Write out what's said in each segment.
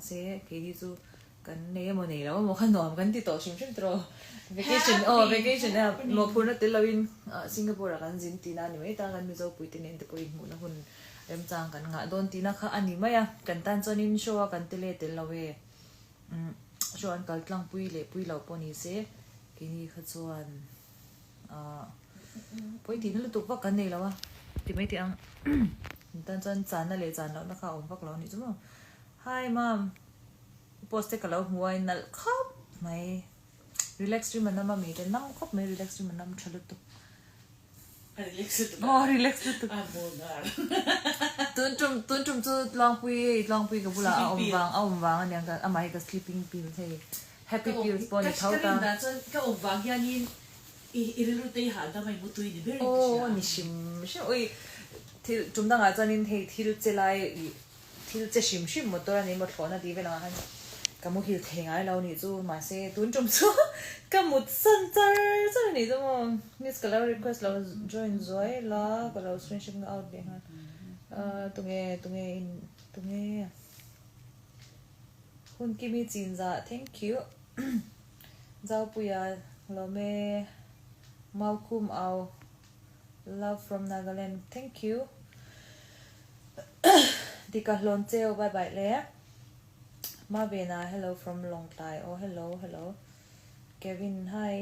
Mahse keini chu kan nei emaw nei lo emaw kha nuam kan ti tawh hrim hrim tawh vacation aw vacation a mawhphurhna tel loin Singapore ah kan zin tihna a ni mai ta kan Mizo puite nen te pawhin hmuhna hun remchang kan ngah dawn tihna kha a ni mai a kan tan chuanin show a kan tele tel lo e show an kal tlang pui leh pui lo pawh ni se keini kha chuan ahh pawi tihna lutuk vak kan nei lo a ti mai teh ang kan tan chuan channa leh chan lohna kha a awm vak lo a nih chu maw hi mom. Post te ka lo hmu a in nalh khawp mai relax rim a nam a mi te nam khawp mai relax rim a nam tha lutuk A relax lutuk a aw relax lutuk a maw tun tum tun tum chu tlangpui hei tlangpui ka bulah a awm vang a awm vang aniang ka amah hi ka sleeping pill hei happy pills pawh ni tho ta ka rin dan chuan ka awm vang hianin i i rilru te i hahdam a i mutui ni ber in ka hria aw ni hrim hrim ui thil tum dangah chuanin hei thil che lai i Thil che hrim hrim motor a ni maw thlawhna tih vel angah khan ka muhil thei ngai lo nih chu mahse tun tum chu ka mut san char char a nih chu maw miss ka lo request lo join zuai la ka lo screenshot nga out leh nghal ah tunge tunge in tunge hun kimi chin za thank you Zaupuia lawme Maukhum au Love from Nagaland thank you Dika hlawn cheu bye bye le Mavena hello from Lawngtlai oh hello hello Kevin hi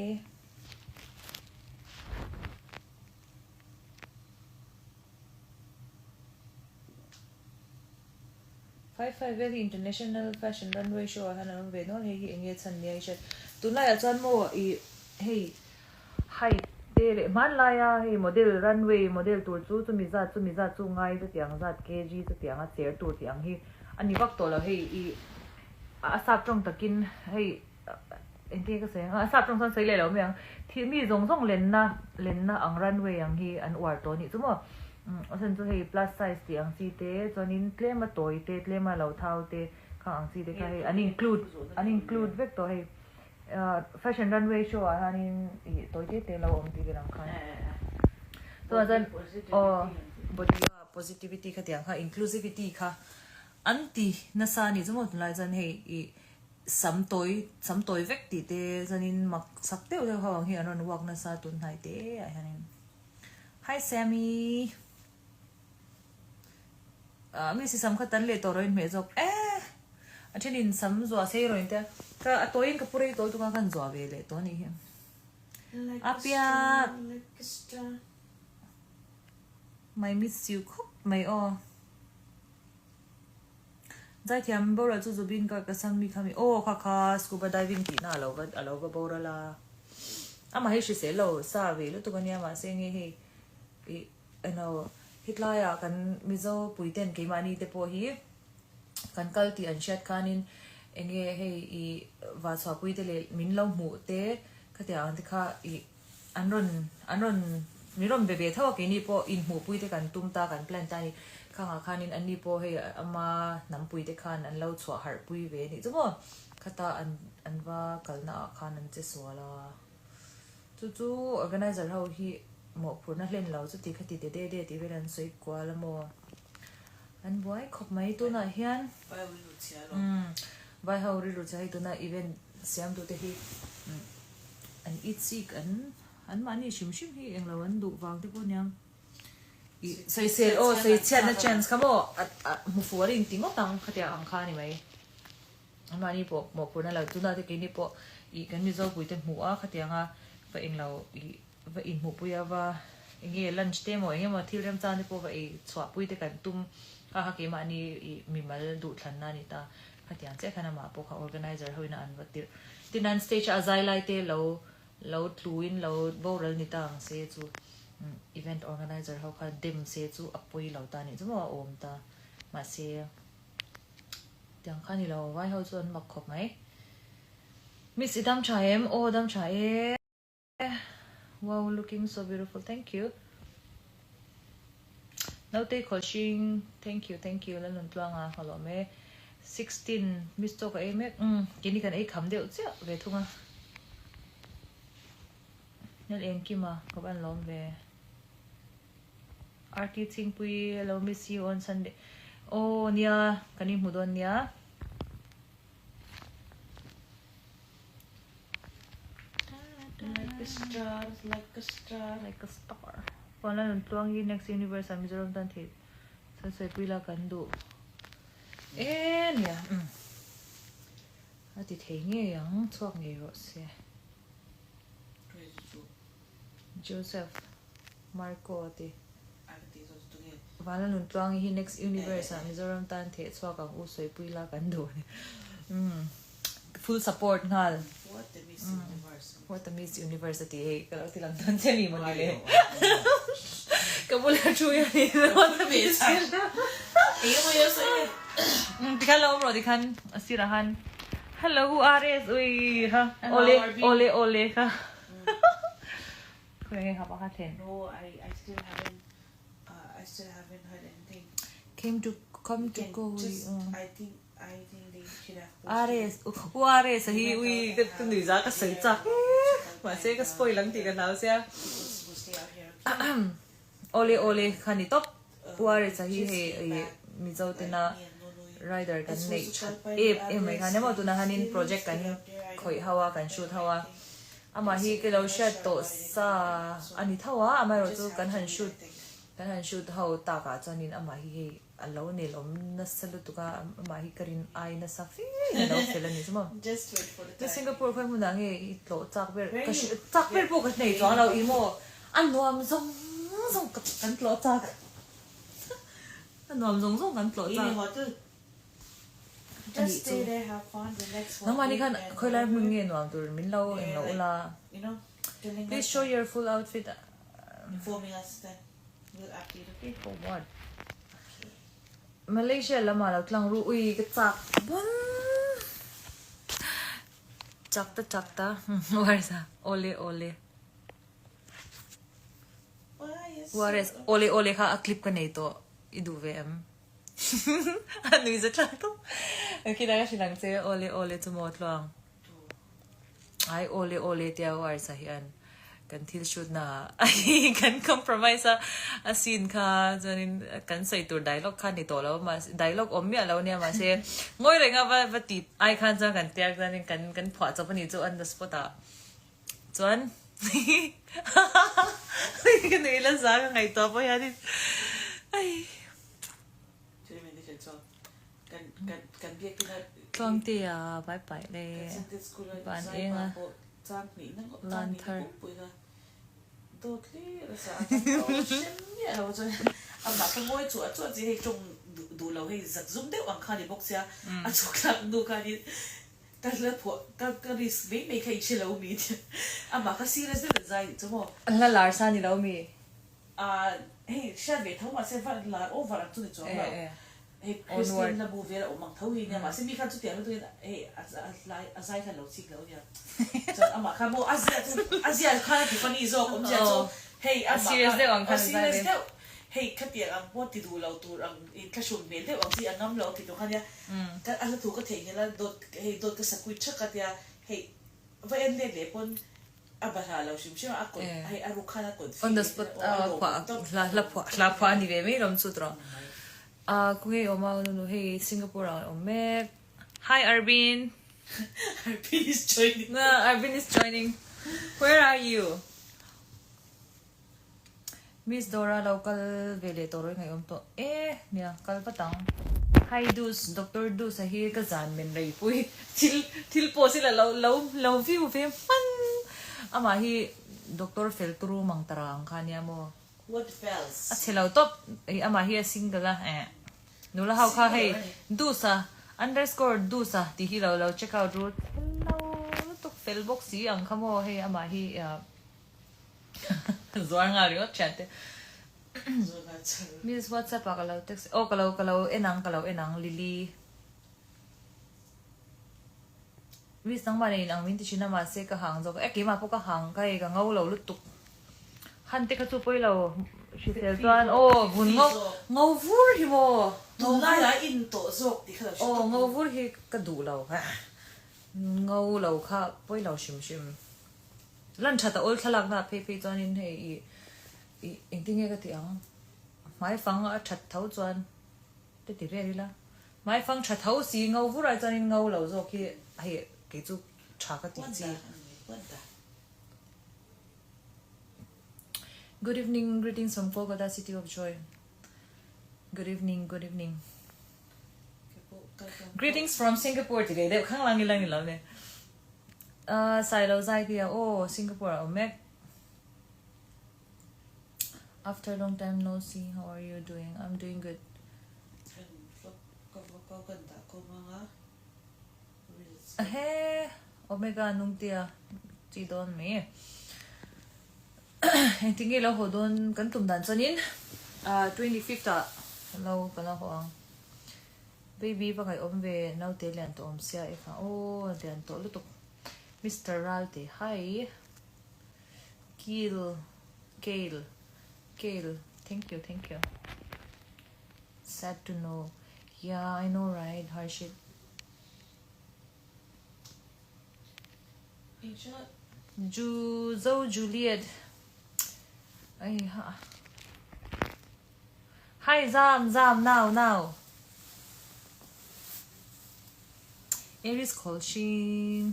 Five five vel hi international fashion runway show ah hian an awm ve nual hei hi enge chhan nia i hriat tunlaiah chuan maw i hei height te leh hmanlaia hei model runway model tur chu chumi zat chumi zat chu ngai chutiang zat kg chutianga cher tur tih ang hi a ni vak tawh lo hei i a sap tawng takin hei engtin nge ka sawi ang a sap tawng chuan sawi leh lo mai ang thil mi zawng zawng lenna lenna ang runway ang hi an uar tawh a nih chu maw a chhan chu hei plus size tih ang chi te chuanin tlema tawi te tlema lo thau te khang ang chi te kha hei an include an include vek tawh hei fashion runway show ah hianin ih tawi te te lo awm tih vel ang khan chuan chuan aw body positivity kha tiang kha inclusivity kha an ti nasa a nih chu maw tunlai chuan hei ih Sam tawi sam tawi vek tih te chuanin mak sak deuh deuh ho ang hi an rawn walk nasa tun hnai te ah hianin Hi Sammy Ah mi si sam kha tan leh tawh rawh in hmeh zawk eh a thenin sam zuah sei rawh in tia ka a tawiin ka pu rei tawl tuk a ka han zuah ve leh tawh a nih hi A piak My miss you khawp mai aw. Zaithiam boral chu Zubin Garg a sam mi kha mi aw kha kha scuba diving tihna a lo va a lo va boral a amah hi hrisel lo sa ve lutuk ania mahse nge hei ih eno hetlaiah kan Mizo puiten keimahni te pawh hi kan kal tih an hriat khanin enge hei ih vahchhuahpui te leh min lo hmuh te khatiang ang te kha ih An rawn an rawn min rawn be ve tho a keini pawh inhmuhpui te kan tum ta kan plan ta a ni. Khangah khanin anni pawh hei ama hnampui te khan an lo chhuah harh pui ve a nih chu maw. Khata an an va kalna ah khan an che sual a. Chu chu organizer ho hi mawhphurhna hlen lo chuti khati de de de tih vel an sawi kual a maw. An buai khawp mai tunah hian. Vai ho rilru chhia lo. Umm vai ho rilru chhia hei tuna event siamtute hi An itsik an an mahni hrim hrim hi englo an duh vang te pawh aniang ih sawisel aw sawichhiatna chance kha maw a hmu fuh a rin ti ngawt ang khatia ang kha a ni mai an mahni pawh mawhphurhna lo tunah te keini pawh ih kan Mizo puite hmuh a khatianga va englo ih va inhmuhpui a va enge lunch te emaw engemaw thil remchang te pawh va ei chhuahpui te kan tum kha kha keimahni ih mimal duhthlanna a ni ta Khatiang chiah khan amah pawh kha organizer ho in a an va tirh. Tin an stage a a zai lai te lo lo tlu in lo boral ni ta ang se chu event organizer ho kha dem se chu a pawi lo ta nih chu maw a awm ta. Mahse tiang kha ni lo vai ho chu an mak khawp mai. Miss i dam tha em? Aw dam tha e. Wow looking so beautiful thank you Nautei Khawlhring thank you thank you Lalnuntluanga ka lawm e 16 miss chaw ka ei mek umm keini kan ei kham deuh chiah ve thung a Nel Engkima ka van lawm ve RT Chhingpui hello miss you on Sunday aw nia kan inhmu dawn nia. Like a star, like a star. Like a star. Puan la nun tluang hi next universe ah Mizoram tan theih chuan sawipui la kan duh e nia umm a ti thei ngei ang chhuak ngei rawh se. Joseph Marco a ti. Vanla nun tluang hi next universe ah Mizoram tan theh chhuak ang u sawipui la kan duh a ni. Umm full support nghal. What a miss universe. What a miss universe a ti hei ka lo ti lang dawn che ni mawni le. Ka bula thu hi a ni what a miss universe. Tikhan lo awm rawh tikhan a sirah khan hello u RS ui kha awle awle awle kha. Khawnge kha pakhat thlen. No I I still haven't I still haven't heard anything. Came to come to go just I think I think they should have posted RS u RS a hi ui ka ka nui za ka sawi chak mahse ka spoil ang tih ka hlau sia. Awle awle kha ni tawp u RS a hi hei ih Mizo tena rider kan neih that em em mai khan emaw tunah hianin project kan khawih ho a kan shoot ho a. Amah hi ka lo hriat tawh sa a ni tho a, amaherawhchu chu kan han shoot kan han shoot ho takah chuanin amah hi hei a lo nelawm nasa lutuk a, amah hi ka rin ai nasa fe in a lo fel a ni chu maw. Chu Singapore khawi hmunah nge i tlawh chak ber ka hre chak ber pawh ka nei chuang lo i maw a nuam zawng zawng kan tlawh chak a nuam zawng zawng kan tlawh chak. A nih chu. Nangmahni khan khawilai hmun nge nuam tur min lo eng lo ula. Please show your full outfit. For what? Malaysia lamah lo tlang ru ui ka chak bun. Chak ta chak ta. Warsa ole ole. Wares ole ole kha a clip ka nei tawh i duh ve em? A nui za tlang tawp. Khilai ka hrilh ang che awle awle chu maw tluang. Ai awle awle tia words ah hian kan thil shoot na ah kan compromise a a scene kha chuanin kan sawi tur dialogue kha ni tawh lo mahse dialogue awm miah lo nia mahse ngawi reng a va va tih ai khan chuan kan tiak chuanin kan kan phuah chawp a ni chu on the spot ah chuan ka nui la za ka ngaihtuah pawh hianin ai. Tluangtea pai pai le van eng a lan thar. Hla lar sa ni lo mi. Ahh hei hriat ve tho mahse va lar over ang chu ni chuang lo. Hei Christian la bu vel a awm ang tho hi nia mahse mi khan chutiang lutuk in hei a lai a zai khan lo chik lo nia. Chuan amah khan maw a zia chu a zia khan a ti funny zawk awmzia chu hei amah kha a serious deuh hei khatiang ang pawh ti duh lo tur ang in thlahrun hmel deuh ang chi a ngam lo a ti tawh kha nia. Ka a hla thu ka theihnghilh a dawt hei dawt ka sakui thak a tia hei va en let leh pawn A bahlah lo hrim hrim a, a kawt hei a ruk khan a kawt On the spot a phuah hla hla phuah hla phuah a ni ve mai lawm chu tawh. A khawnge i awm a nu nu hei Singapore ah i awm mek. Hi Arbin. Arbin is joining. Na Arbin is joining. Where are you? Miss Dora lo kal ve leh tawh rawh i ngaihawm tawh e nia kal vat ang. Hi Dus, Doctor Dus a hi ka zan men rei pui thil thil pawh sila lo lo lo view ve hman amah hi Doctor fel turu mang ta rang kha nia maw. What fels? A chhe lo tawp i amah hi a single a eh nula ho kha hei Dus a underscore Dus a tih hi lo lo check out ru chhe lo lutuk fel bawk si ang kha maw hei amah hi Zuar nghal ringawt thian te. Miss WhatsApp ah ka lo text aw ka lo ka lo en ang ka lo en ang Lily. Miss nangmah nei in ang min ti thin a mahse ka hang zawk e keimah pawh ka hang ka hei ka ngo lo lutuk. Han te kha chu pawi lo hrisel chuan aw vun ngo ngo vur hi maw. Tunlai ah in tawh zawk tih kha lo hre tawp. Aw ngo vur hi ka duh lo ngo lo kha pawi lo hrim hrim. Lan that a awl thlalakna ah phei phei chuanin hei i i engtin nge ka tih ang hmaifang a that tho chuan te ti vel ila hmaifang tha tho si ngo vur ai chuanin ngo lo zawk hi hei kei chu tha ka tih chi. Good evening greetings from Kolkata city of joy Good evening good evening Greetings from Singapore ti ve deuh khang lang ila ni lo ne uh, Sailo zai tia aw Singapore a awm mek After long time no see how are you doing I'm doing good He Omega nungtia chi dawn mai Engtin nge lo haw dawn kan tum dan chuanin 25th ah lo kan lo haw ang. Baby va ngaihawm ve naute lian tawh awm sia e kha aw lian tawh lutuk Mister Ralte hi Kil Kale Kale thank you thank you Sad to know yeah I know right Harshit. Ju Zo Juliet Ai ha Hi Zam Zam now now Aries Kholshin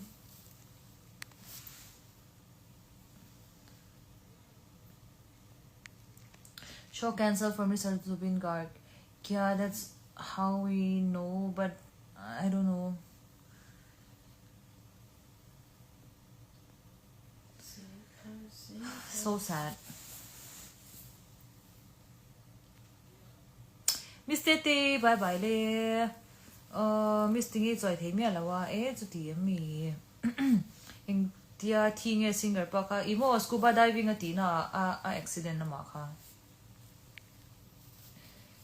Show cancel for Mr. Zubeen Garg. Yeah, that's how we know, but I don't know. So sad. Miss Tete, bye bye le. Uh, Miss Tingi choi thei mia lawa e chuti mi. Eng tia thi nge singer pa kha imo scuba diving a ti na a a accident na ma kha.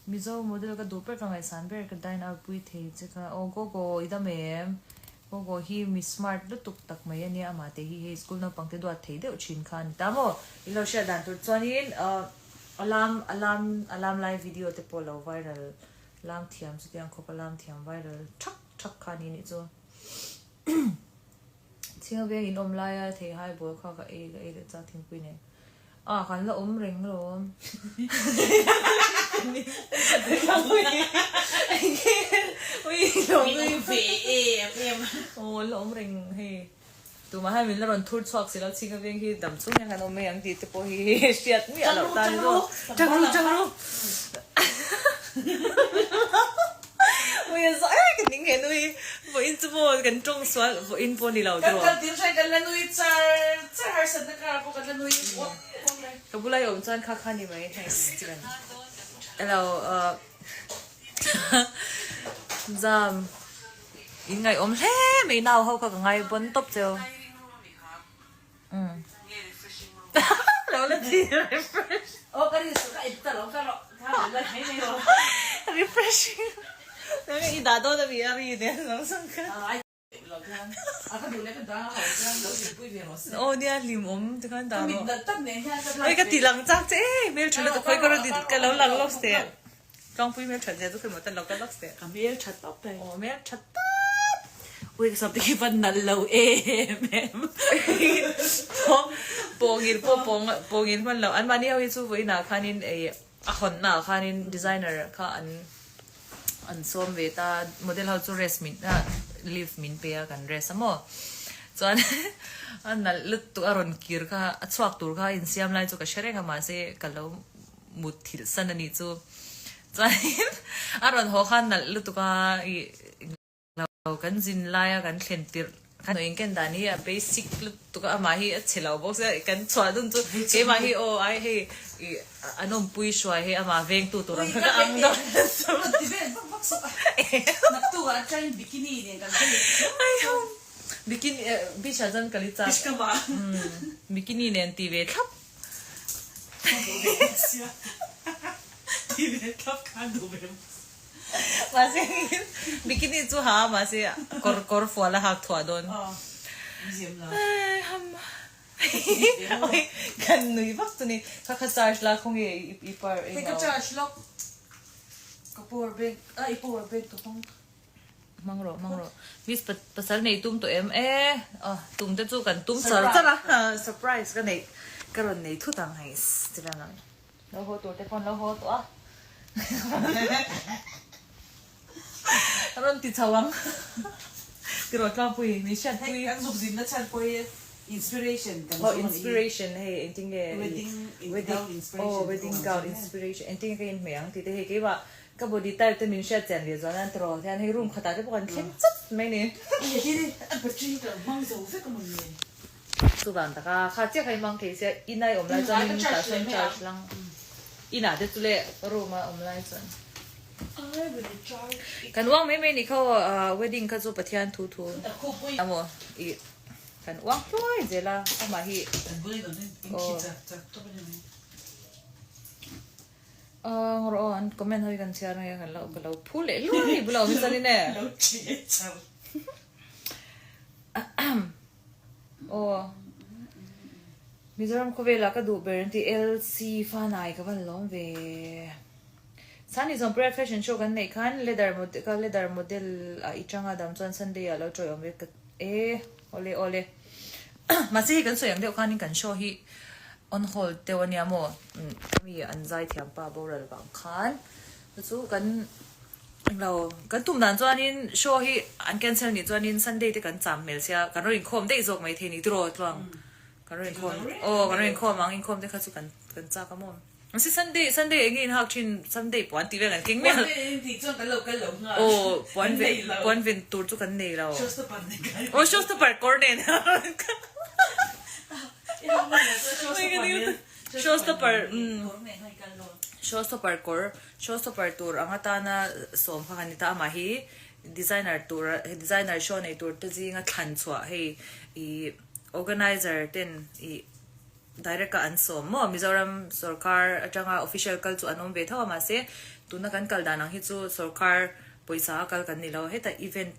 Mizo model ka duh ber ka ngaihsan ber ka dine out pui thei che kha aw Gogo i dam em Gogo hi mi smart lutuk tak mai ania amah te hi hei school naupang te duat thei deuh thin kha a ni ta maw i lo hriat dan tur chuanin ah alam alam alam lai video te pawh lo viral lam thiam chutiang khawp a lam thiam viral thak thak kha a ni nih chu Chhinga veng in awm laia theihai bawl kha ka ei ka ei leh chak thingpui nen a kan la awm reng lawm. Aw la awm reng hei tumah hian min la rawn thur chhuak si lo chhinga veng hi dam chung hian kan awm mai ang tih te pawh hi hriat miah loh tan ni zawk. Tangru tangru. Ui a za e ka ning he nui vawiin chu maw kan tawng sual vawiin pawh ni lo Kan kal tir hrai kan la nui char char harsatna kar pawh kan la nui uap uap mai. Ka bula i awm chuan kha kha ni mai hei chian elo zam in ngaihawm hle mai nau ho kha ka ngai bawn tawp cheu. Umm. Lo la ti refresh. Aw ka rin ka edit a lo ka rawh ka lo la mai mai rawh. Refreshing. Nang i dah dawn a mi a ri nen zawng zawng kha. Ai lo khian a ka duh leh ka dah ho khian lo hlimpui ve rawh se. Aw nia hlim awm ti khan dah rawh. Ka mit nalh tak nen hian ka like. Oi ka ti lang chak che e hmel tha lutuk khawi ka rawn ka lo lang lawk se. Tlangpui hmel that zia chu khawi maw tan lo ka lawk se. Ka hmel tha tawp e. Aw hmel tha tawp. Ui ka sam te khi van nalh lo em em. Pawng pawngin pawh pawng pawngin hman lo an mahni ho hi chu vawiinah khanin ei a hawnna ah khanin designer kha an an sawm ve ta model ho chu rest min leave min pe a kan rest a maw chuan a nalh lutuk a rawn kir kha a chhuak tur kha a insiam lai chu ka hre reng a mahse ka lo mut thilh san a nih chu. Chuanin a rawn haw khan nalh lutuk a ih lo kan zin laia kan thlen tirh kan in ken dan hi a basic lutuk a amah hi a chhe lo bawk sia kan chhuah dun chu keimah hi aw ai hei ih an awmpui hruai hei amah vengtu tur ang kha ka ang dawn Bikini beach ah chuan kal i chak bikini nen ti ve thlap. Mahse bikini chu ha a mahse kawr kawr fual a hak thuah dawn. Oi kan nui vak chu ni kha kha charge la khawnge i par ei ka charge lawk ka power bank a i power bank ka hmang. Hmang rawh hmang rawh. Miss pasal nei tum tawh em? E ah tum te chu kan tum char char a surprise ka neih ka rawn nei thut ang hei ti vel ang. Lo haw tur te pawh an lo haw tawh a rawn ti chho ang ti rawh tlangpui min hriatpui. Hei kan zuk zin na chhan pawh hi. Inspiration kan Oh zawng a nih hi. inspiration hei engtin nge i Wedding wedding gown inspiration oh te wedding pawh kan gown zawng em. inspiration engtin nge ka inhmeh ang tih te hei keimah ka body type te min hriat chian leh zual nan tiraw hian hei room khatah te pawh kan thleng chawt mai ni. Hei hi a battery ka hmang zo vek a mawni. Chuvang taka kha chiah kha i hmang thei sia ina i awm lai chuan in tah sawn charge lang inah te chu leh room a awm lai chuan kan uang mai mai ni kha aw wedding kha chu Pathian thu thu emaw i kan uang hluai zel a amah hi aw ngawr aw an comment ho hi kan chhiar ange kan lo ka lo phu leh luai bulah awm hi chuan in e. Aw. Mizoram khawvelah ka duh ber an ti LC Fanai ka van lawm ve. Sani zawng Pride Fashion Show kan neih khan leather model ka leather model ah i changa dam chuan Sunday ah lo chawi awm ve ka e awle awle. Mahse hei kan sawi ang deuh khanin kan show hi on hold deuh ania maw mi an zaithiam pa boral vang khan chu kan Englo, kan tum dan chuanin show hi an cancel nih chuanin Sunday te kan cham hmel sia, kan rawn inkhawm daih zawk maithei ni tiraw tluang kan rawn inkhawm aw kan rawn inkhawm ang inkhawm te kha chu kan kan chak a maw mahse Sunday Sunday enge in hak thin Sunday puan tih vel kan keng mial aw puan ven puan ven tur chu kan nei lo aw showstopper kawr nen showstopper umm showstopper kawr Showstopper tur ang atana sawm kha kan ni ta amah hi designer tur designer show nei tur te zinga thlan chhuah hei ih organizer ten ih direct a an sawm maw Mizoram sorkar atanga official kal chu an awm ve tho a mahse tuna kan kal dan ang hi chu sorkar pawisa a kal kan ni lo heta event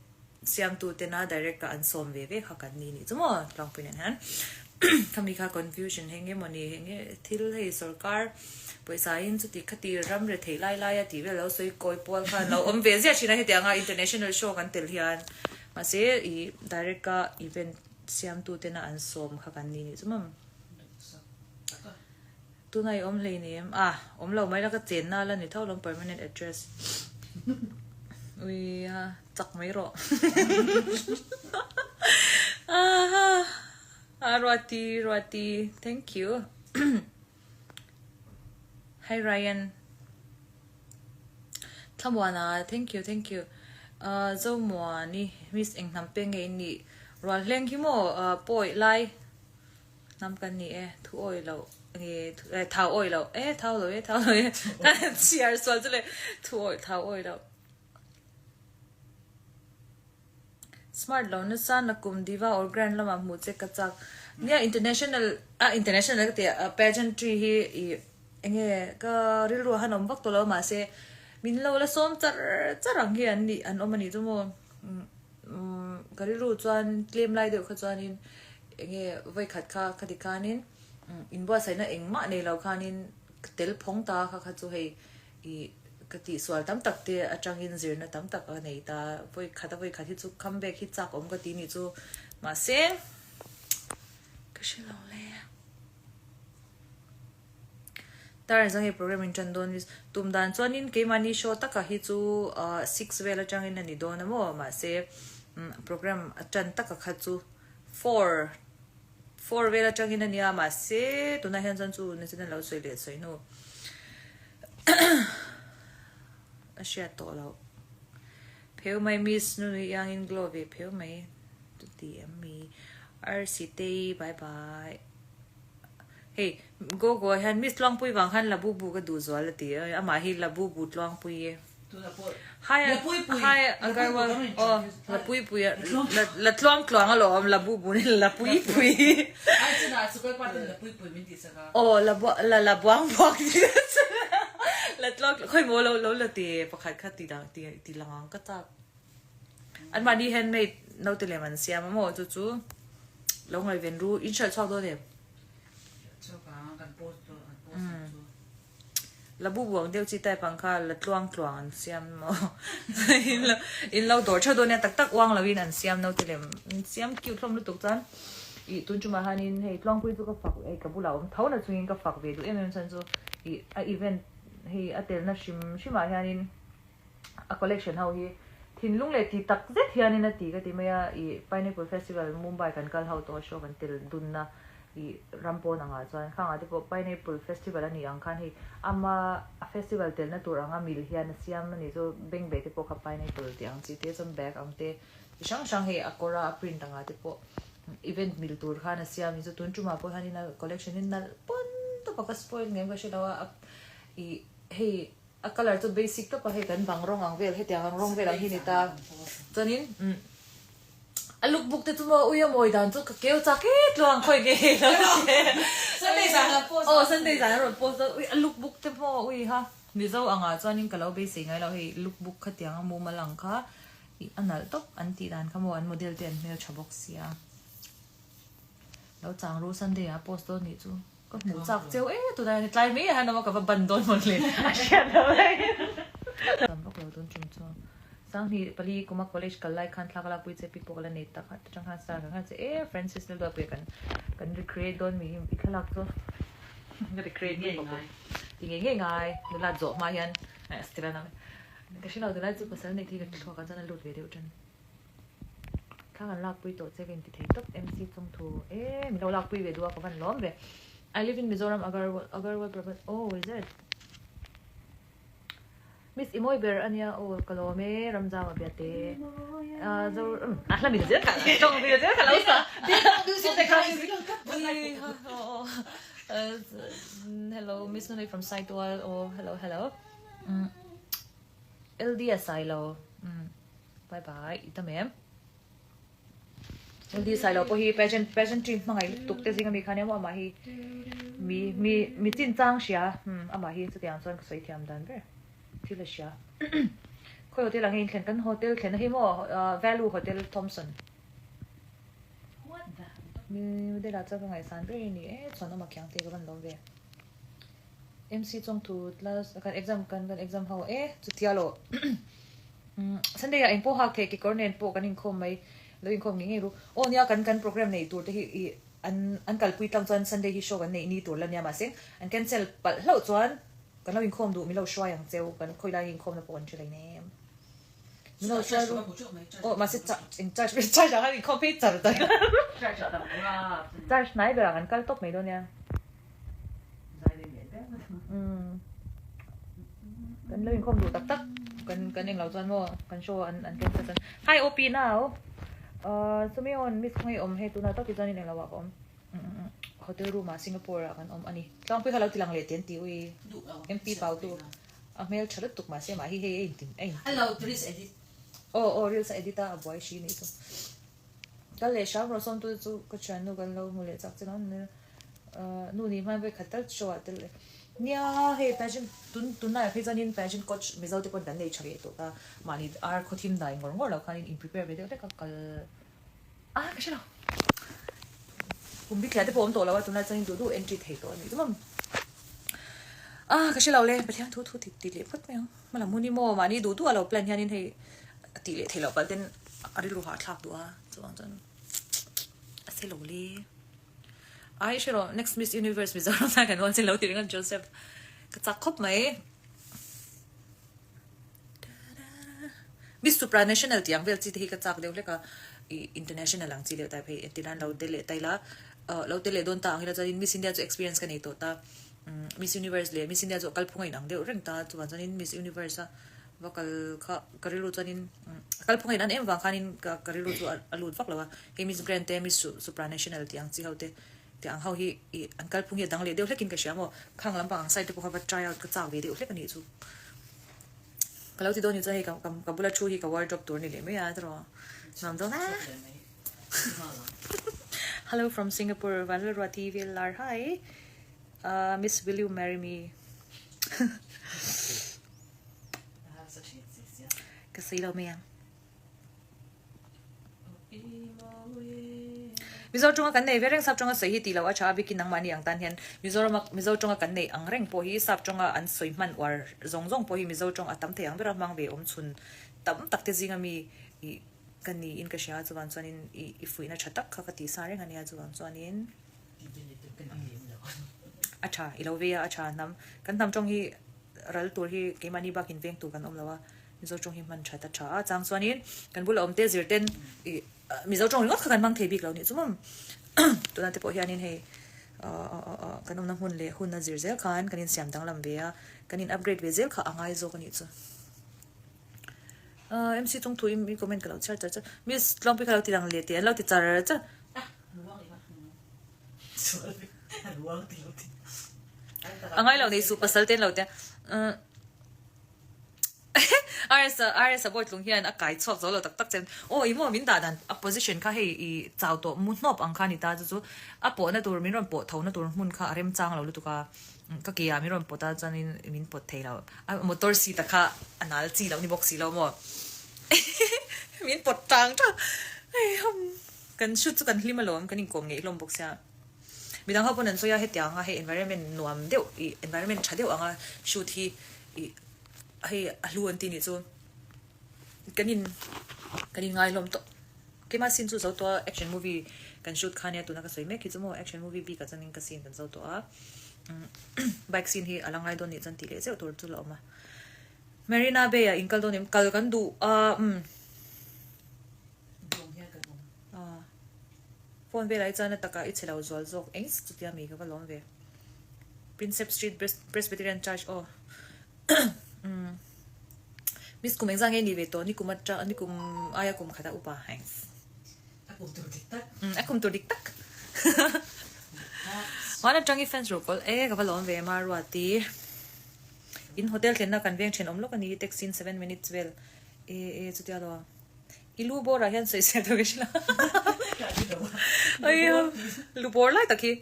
siamtu tena direct a an sawm ve ve kha kan ni nih chu maw tlangpui nen hian khami kha confusion hei nge mawni hei nge thil hei sorkar pawisa in chuti khati ram re theih lai lai a tih vel lo sawi kawi pual khan lo awm ve ziah thin a hetianga international show kan tel hian mahse ih direct a event siamtu tena an sawm kha kan ni nih chu maw tuna i awm hleinem a awm lo mai la ka chenna la ni tho lawm permanent address ui a. Chak mai rawh. Aha Ruati Ruati thank you. Hi Ryan. Thlamuana thank you thank you. Uh, Zomuani miss eng hnam peng nge in nih rual hleng hi maw uh, pawi lai hnam kan ni e thu awi lo nge eh, thau awi lo e thau lo e thau lo e chhiar sual chu le thu awi thau awi lo Smart lo nasa nakum diva or grand lamah hmuh che ka chak. Nia international a international ka ti a pageantry hi i enge ka rilru a han awm vak tawh lo mahse min lo la sawm char char ang hi an nih an awm a nih chu maw umm ka rilru chuan tlem lai deuh kha chuanin enge vawikhat kha khati khanin inbuatsaihna engmah nei lo khanin tel phawng ta kha kha chu hei I ka tihsual tam tak te atangin zirna tam tak a nei ta. Vawi khat a vawi khat hi chu come back hi chak awm ka ti nih chu. Mahse ka hre lo le. Tar zang hei program in tan dawn miss. Tum dan chuanin keimahni show taka hi chu 6 vel atangin a ni dawn a maw. Mahse program a tan taka kha chu 4 4 vel atangin a nia mahse tunah hian chuan chu nachin a lo sawi leh sawi hnu. A hriat tawh loh. Pheu mai miss nunui iangin glow ve pheu mai chuti em mi Arsitei bye bye. Hei go go ah hian miss Tluangpui vang khan Labubu ka duh zual a ti a amah hi Labubu Tluangpui e. Hi hi Agarwal aw Lapuipui a la tluang tluang alawm Labubu ni Lapuipui. Aw la la la buang buang ti la tluang khawi maw lo lo la ti pakhat kha ti dang ti ti lang ang ka chak an mahni handmade naute lem an siam a maw chu chu lo ngaihven ru in hralh chhuak dawn em la bu buang deuh chi type ang kha la tluang tluang an siam maw in lo in lo dawr theuh dawn nia tak tak uang lo in an siam naute lem an siam cute hlawm lutuk chuan ih tun tumah hianin hei tluangpui chu ka fak hei ka bulah awm tho na chungin ka fak ve duh em em chuan chu ih a event hei a telna hrim hrimah hianin a collection ho hi. Thinlung leh ti tak zet hianin a ti ka ti mai a, i Pineapple Festival Mumbai kan kal ho tawh a show kan tel dunna i ram pawn angah chuan khangah te pawh Pineapple Festival a nih ang khan hei ama a festival telna tur anga mil hian a siam a nih chu bengbeh te pawh kha pineapple tih ang chi te chuan bag ang te chi hrang hrang hei a kawra a print angah te pawh event mil tur khan a siam a nih chu tun tumah pawh hianin a collection hi nalh pawn tawp a ka spoil ngem ka hre lo a i hei A colour chu basic tawp a, hei kan bang rawng ang vel hetiang ang rawng vel ang hi ni ta. Chuanin umm a look book te chu maw ui a mawi dan chu ka keu chak e tluang khawi nge hei lo che. Sunday zan a post Aw Sunday zan a rawn post dawn ui a look book te maw ui ha Mizo angah chuanin ka lo beisei ngai lo hei look book khatiang a mumal ang kha ih a nalh tawp an tih dan kha maw an model te an hmeltha bawk sia. Lo chang ru Sunday ah post dawn nih chu. Ka hmuh chak cheu e tunah hian tlai mai ah hian awm a ka va ban dawn mawn le a hriat lo mai. Tam vak lo tun chung chu Sanghnih pali kuma college kal lai khan thla ka lakpui che pic pawh ka la nei tak a chang khan star kan khan che e Francis Lal Duatpuia kan kan recreate dawn mi i thlalak chu ka recreate ngei ngai ti ngei ngei ngai nula zawh hma hian ka hre lo tunlai chu pasal nei thei ka thluak ah chuan a lut ve deuh tan. Thla kan lakpui tawh che ka inti thei tawp MC chung thu e min lo lakpui ve duh a ka van lawm ve I live in Mizoram Agarwal Agarwal Prabhat oh is it Miss i mawi ber ania aw ka lawm e Ramzau a bia te ah zo a hla min zel kha tawng vel zel kha lo sa Hello Miss Nunei from Saitual oh hello hello LD a sailo Bye bye i tam em. LD Sailo pawh hi pageant pageant team hmangaih lutuk te zinga mi khan emaw amah hi mi mi mi chin chang hria hmm amah hi chutiang chuan ka sawi thiam dan ber thil a hria khawi hotel ang hi inthlen kan hotel thlenna hi maw Value Hotel Thomson mi model ah chuan ka ngaihsan ber hi ni e chuan awm a khiang te ka van lawm ve MC chawngthu class kan exam kan kan exam ho e chutia lo Sunday ah engpawh hak thei kekawr nen pawh kan inkhawm mai lo inkhawm ngei ngei ru aw nia kan kan program neih tur te hi ih an an kalpui tlang chuan Sunday hi show kan neih ni tur la nia mahse an cancel palh hlauh chuan kan lo inkhawm duh min lo hruai ang cheu kan khawi lai inkhawmna pawh kan hre lei nem min lo hruai ru aw mahse eng charge charge ah khan inkhawm phei char ta charge hnai berah kan kal tawp mai dawn nia. Kan lo inkhawm duh tak tak kan kan englo chuan maw kan show an an cancel chuan hi OP now uh Sumion miss khawnge awm hei tunah tak hi chuan in englo ah ka awm hotel room ah Singapore ah kan awm a ni tlangpui kha lo ti lang leh te an ti ui MP pau tu a hmel tha lutuk mahse mah hi hei a intin a in aw aw reels a edit a a buai hri nih chu. Kal leh hram rawh sawm tute chu ka thiannu kan lo hmu leh chak che lo nu nih hman vek khat tal show ah tel nia hei pageant tun tunlai ah phei chuanin pageant coach mizo te pawn kan nei tha ve tawh ta mahni ar khaw thim dai ngawr ngawr lo khanin in prepare ve deuh hlek a kal a ka hre lo kum bikthliah te pawh awm tawh lo a tunlai chuanin duh duh entry thei tawh a nih chu a ka hre lo le Pathian thu thu ti ti leh phawt mai ang hmalam hun hi maw mahni duh duh a lo plan hianin hei a tih leh theih loh palh ten a rilru hahthlak duh a chuvang chuan a se lo le ai hre rawh next miss universe mizoram tan kan huan sin lo ti ringawt joseph ka chak khawp mai miss supranational tih ang vel chi te hi ka chak deuh hlek a ih international ang chi deuh type hei entir nan lo tel leh ta ila lo tel leh dawn ta ang ila chuanin miss india chu experience ka nei tawh ta miss universe leh miss india chu a kalphung a inang deuh reng ta chuvang chuanin miss universe a Va kal kha ka rilru chuanin a kal phung in an em vang khanin ka ka rilru chu a lut vak lo a, hei Miss Grand te Miss Supranational tih ang chi ho te tih ang ho hi ih an kal phung hi a dang leh deuh hlekin ka hria maw, khang lampang ang side te pawh kha va try out ka chak ve deuh hlek a nih chu. Ka lo ti dawn ni chuan hei ka ka bula thu hi ka wardrobe tur a ni leh mai a tiraw nuam dawn a. Hello from Singapore Vanlalruati VLR hi Miss will you marry me. Ka sawi lo mai ang. Mizo tawnga kan nei ve reng sap tawnga sawi hi tih loh a tha a bikin nangmahni ang tan hian Mizorama Mizo tawnga kan nei ang reng pawh hi sap tawnga an sawi hman uar zawng zawng pawh hi Mizo tawng a tam thei ang bera hmang ve awm chhun tam tak te zinga mi ih ka niin ka hria chuvang chuanin ih i fuihna tha tak kha ka tih sa reng a nia chuvang chuanin a tha i lo vei a a tha hnam kan hnam tawng hi ral tur hi keimahni bakin veng tur kan awm lo a. Mizo tawng hi hman that a tha a, chang chuanin kan bula awm te zir ten ih Mizo tawng ringawt kha kan hmang thei bik lo nih chu maw? Tuna te pawh hianin hei kan awmna hmun leh hun a zir zel khan kan insiam danglam ve a, kan in upgrade ve zel kha a ngai zawk a nih chu. MC chung thu i comment ka lo chhiar char char. Miss Tlawngpui kha lo ti lang leh teh an lo ti char char. A ngai lo nei suh pasal te an lo ti a. RS RS a bawitlung hian a kai chhuak zo lo tak tak chen. Aw i maw min dah dan a position kha hei i chau tawh mu hnawp ang kha a ni ta chu chu a pawhna tur min rawn pawh tho na tur hmun kha a remchang lo lutuk a ka ke ah min rawn pawt a chuanin min pawt thei lo a motor seat a kha a nal chi loh ni bawk si lo maw min pawt tang tang hei ham kan shoot chu kan hlim alawm kan inkawm ngeih hlawm bawk sia midang ho pawn an sawi a hetiang a hei environment nuam deuh ih environment tha deuh anga shoot hi ih Hei a hlu an ti nih chu kan in kan in ngai hlawm tawh. Keimah scene chu zo tawh a action movie kan shoot kha nia tuna ka sawi mek hi chu maw action movie bik ah chuan in ka scene kan zo tawh a bike scene hi a la ngai dawn nih chuan tih leh zeuh tur chu la awm a. Marina Bay ah in kal dawn em? Kal kan duh a umm. Phone velah hi chuan a takah i chhe lo zual zawk eng chutia mi ka va lawm ve. Prinsep Street Presbyterian Church aw. Miss kum engzah nge ni ve tawh nikum atang nikum aia kum khat a upa thanks. A kum tur dik tak. A kum tur dik tak. Hman atang i fans ruh kawlh e ka va lawm ve ma Ruati. In hotel thlenna kan veng thenawm lawk a ni taxi in 7 minutes vel e e chutia lo. I lu bawr ah hian sawisel tur ka hre lo. Aiyo lu bawr lai tak hi.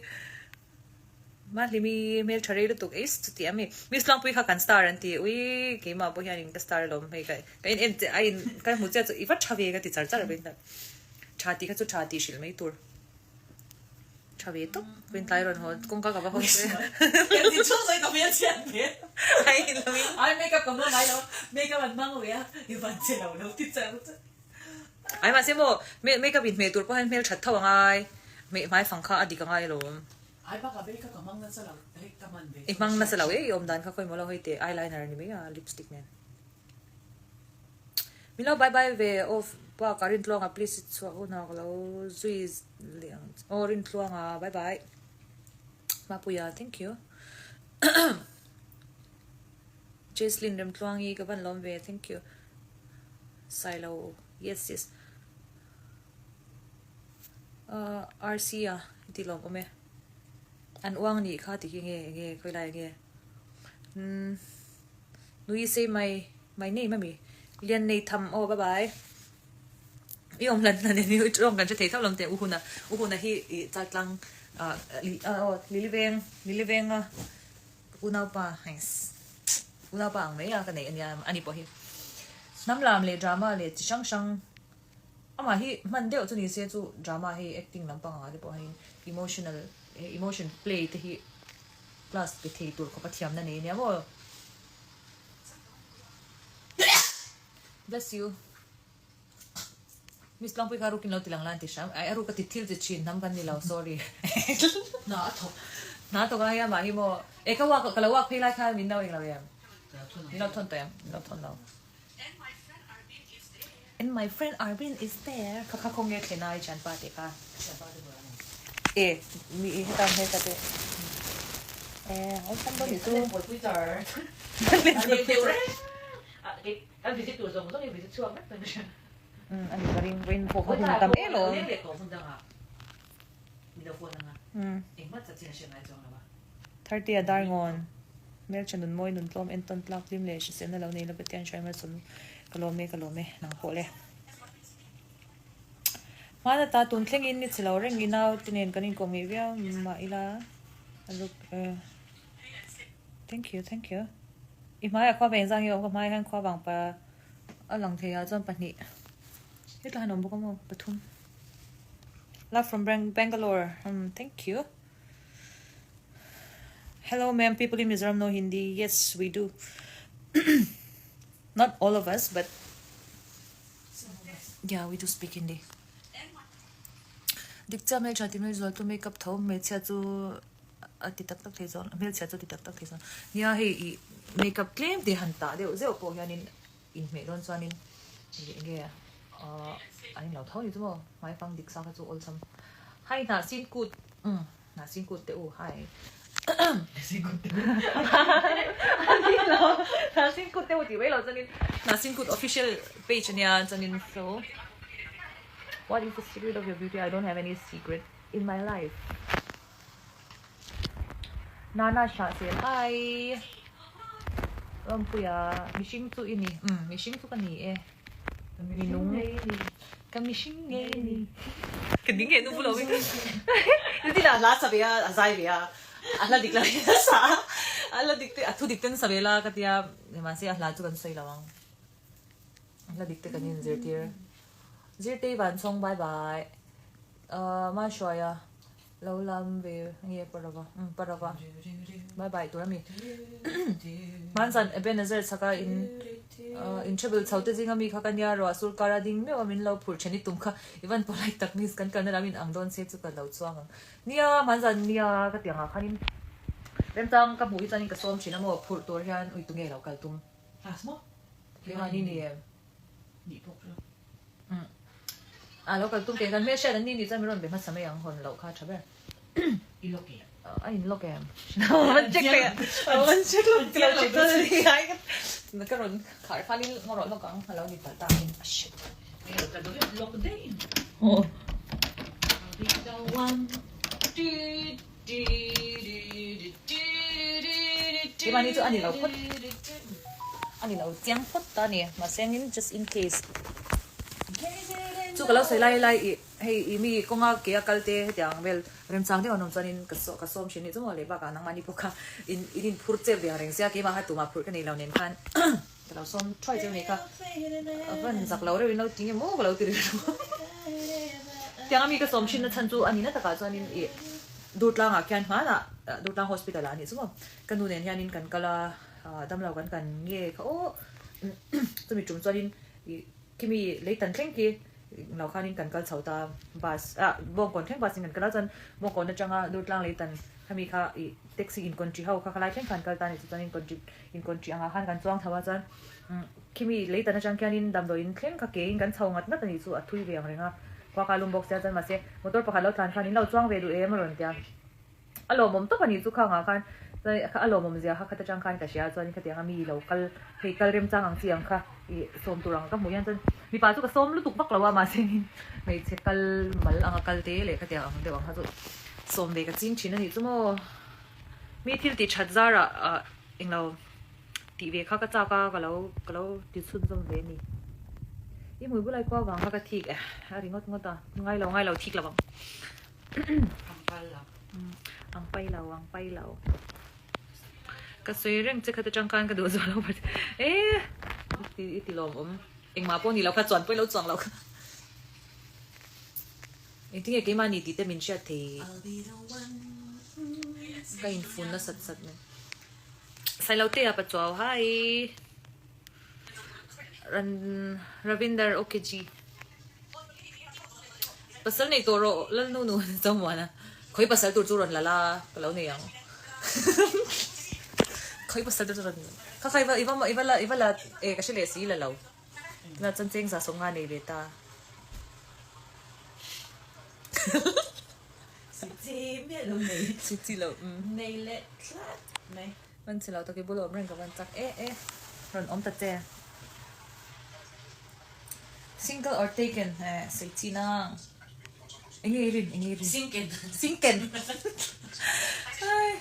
Mahlimi hmel tha rei lutuk eis chuti a mi. Miss Tlangpui kha kan star an ti ui keimah pawh hianin ka star alawm hei ka ka in en che a in ka hmu chiah chu i va tha ve ka ti char char a veng ta. Tha tih kha chu tha tih hrilh mai tur. Tha ve tawp Queen tlai rawn haw kawngka ka va hawn che. Kan ti chhung sawi ka hmel chhiat ve. Ai lo in. Ai makeup ka hmang ngai lo makeup an hmang ve a i van che lo lo ti char char. Ai mahse maw makeup in hmeh tur pawh hian hmel that tho a ngai hmeh hmai fang kha a dik a ngai alawm. Ai bakah makeup ka hmang nasa lo hei ka hman ve I hmang nasa lo e i awm dan kha khawi maw lo hei teh eyeliner a ni mai a lipstick nen. Min lo bye bye ve off bakah Rintluanga please i chhuah hunah ka lo zui leh ang che aw Rintluanga bye bye Mapuia thank you Jesslyn Remtluangi ka van lawm ve thank you Sailo yes yes uh, RC a ti lawm awm e an uang nih kha ti hi nge nge khawilai nge um Nui sei mai my name ami Lian nei tham aw bye bye I awm hlan hlan in i tawng kan hre thei tho lo teh U Huna U Huna hi i chaltlang ah aw Liliveng Lilivenga unaupa hais unaupa ang mai a ka neih ania ani pawh hi hnam lam leh drama leh chi hrang hrang amah hi hman deuh chu ni se chu drama hi acting lampang ah te pawh hian emotional emotion play te hi Class pe thei tur khawpa thiamna nei ania maw? Bless you. Miss Tlangpui kha rukin lo ti lang la an ti hram. Ai a ruk a ti thil chi thin hnam kan ni lo sorry. Hna a thawk. Hna a thawk a hei amah hi maw. E ka walk ka lo walk phei lai khan min lo eng lo em? Min lo thawn tawh em? Min lo thawn lo. And my friend Arvin is there. Kha kha khawnge thlen a i thianpa tih kha. Thianpa te bulah maw? E mi heta awm heta te. E awlsam dawn nih chu. An lenkawl pui char. An lenkawl reng. Kan visit tur zawng zawng hi visit chhuak vek dawn ka hria. Um ani ka ring vawiin pawh ka hun tam em alawm. Leng leh tawh hmun dangah min lo phone anga engmah chanchin a hre ngai chuang lo a. Thirty a dar ngawn. Hmeltha nun mawi nun tlawm entawn tlak hlim leh hriselna lo nei lo Pathian hruai malsawm ka lawm e ka lawm e nang pawh le. Hmana ta tun thleng in ni chhe lo reng i nau te nen kan inkawm ngeih viau mah ila a look eh thank you thank you i hmaiah khua veng zang hi a awm ka hmaiah hian khua vang pa a lang thei ah chuan pahnih hetlai han awm bawk a maw pathum love from Bangalore umm thank you. Hello ma'am, people in Mizoram know Hindi. Yes, we do. Not all of us, but yeah, we do speak Hindi. Dik chiah hmeltha ti hmel zual chu makeup tho hmeichhia chu a ti tak tak thei chuan hmelchhia chu a ti tak tak thei chuan nia hei i makeup tlem te han tah deuh zeuh pawh hianin. inhmeh dawn chuanin ih enge ahh an inlo tho ni chu maw hmaifang dik sa kha chu awlsam hai hnah sin kut umm hnah sin kut teh u hai hnah sin kut teh u tih mai lo chuanin hnah sin kut official page ania chuanin so what is the secret of your beauty I don't have any secret in my life. Nana hra sel hai Rampuia mihring chu i ni umm mihring chu ka ni e minung ka mihring ngei ni ka ding nge nu bulo in Nitin a hla sa ve a a zai ve a a hla dik lo in a sa a a hla dik te a thu dik ten sa ve la ka tia mahse a hla chu kan sawi lo ang a hla dik te kan inzirtir Zirtei Vanchhawng bye bye ahh Mahruaia Lo lam ve nge parava umm parava bye bye tur ami hmanzan Ebenezer chhaka in in travel chho te zinga mi kha ka nia ruah sur kar a ding meuh a min lo phurh then i tum kha i van polite tak miss kan kalna lam in ang dawn se chu ka lo chuang ang nia hmanzan nia ka ti angah khanin remchang ka hmuh hi chuanin ka sawm thin a maw phurh tur hian ui tunge lo kal tum keimahni ni em. Nih bawk lo. Umm. A lo kal tum ke kan hmelhriat an ni nih chuan min rawn be hmasa mai ang hawn loh kha tha ber. I lock em? A in lock em? An check pe a. An check lo ti lo check lo ni ai ka ka rawn khar khan in ngaw rawh lawk ang a lo ni palh ta in a shit. Ka duh em lock daih in. Keimahni chu a ni lo phawt a ni lo chiang phawt ta a ni mahse engin just in case chu ka lo sawi lai lai ih hei ih mi kawnga ke a kal te hetiang vel remchang deuh an awm chuanin ka saw ka sawm thin nih chu maw leh bakah nangmahni pawh kha in in inphur chep ve ang reng sia keimah kha tumah phurh ka nei lo nen khan ka lo sawm thuai cheu nei kha a van zak lo reuhin lo ti nge maw ka lo ti rilru tiang ami ka sawm thin na chhan chu a ni na takah chuanin ih Durtlangah khian hmanah Durtlang hospital ah a nih chu maw ka nu nen hianin kan kal a damlo kan kan nge kha aw chumi tum chuanin ih khimi leitan thleng khi lo khanin kan kal chho ta bus ah Bawngkawn thleng bus in kan kal a chuan Bawngkawn atanga Durtlang leitan khami kha ih taxi in country ho kha khalai thleng khan kal ta a ni chu chuanin country in country angah khan kan chuang tho a chuan khimi leitan atang khianin damdawiin thleng kha kein kan chho ngat ngat a nih chu a thui ve ang reng a khua kha a lum bawk sia chuan mahse motor pakhat lo tlan khan in lo chuang ve duh em a rawn tia a lawmawm tawp a nih chu kha angah khan chuan kha a lawmawm zia kha khat atang khan ka hria chuan khatiang a mi lo kal hei kal remchang ang chi ang kha ih sawm tur ang ka hmuh hian chuan mipa chu ka sawm lutuk vak lo a mahse hmeichhe kal mal anga kal te leh khatiang ang deuh ang kha chu sawm ve ka ching thin a nih chu maw. Mi thil tih that zarah ah englo tih ve kha ka chak a ka lo ka lo ti chhunzawm ve a ni. I hmui bulai kua vang kha ka thik e a ri ngawt ngawt a ngai lo ngai lo thik lo ang. Ang pai lo. Ang pai lo ang pai lo. Ka sawi reng che khat atang khan ka duh zual lo e i ti lawm awm engmah pawh ni lo kha chuan pawh i lo chuang lo kha. Engtinge keimah ni tih te min hriat thei ka infun na sat sat mai. Sailotea Pachuau hi Ran Ravinder OKG Pasal nei tawh rawh Lalnu nu Zomuana Khawi pasal tur chu rawn la la ka lo nei ang Khawi pasal tur chu rawn kha kha i va i va la i va la e ka hre leh si la lo. Tunah chuan cheng za sawm nga nei ve ta. Si chi miah lo nei. Si chi lo umm. Nei leh tlat mai. Van chi lo tak i bula awm reng ka van chak e e. Rawn awm ta che. Single or taken eh sei chi nang. Enge i rin enge i rin. Sinken. Sinken. Ai.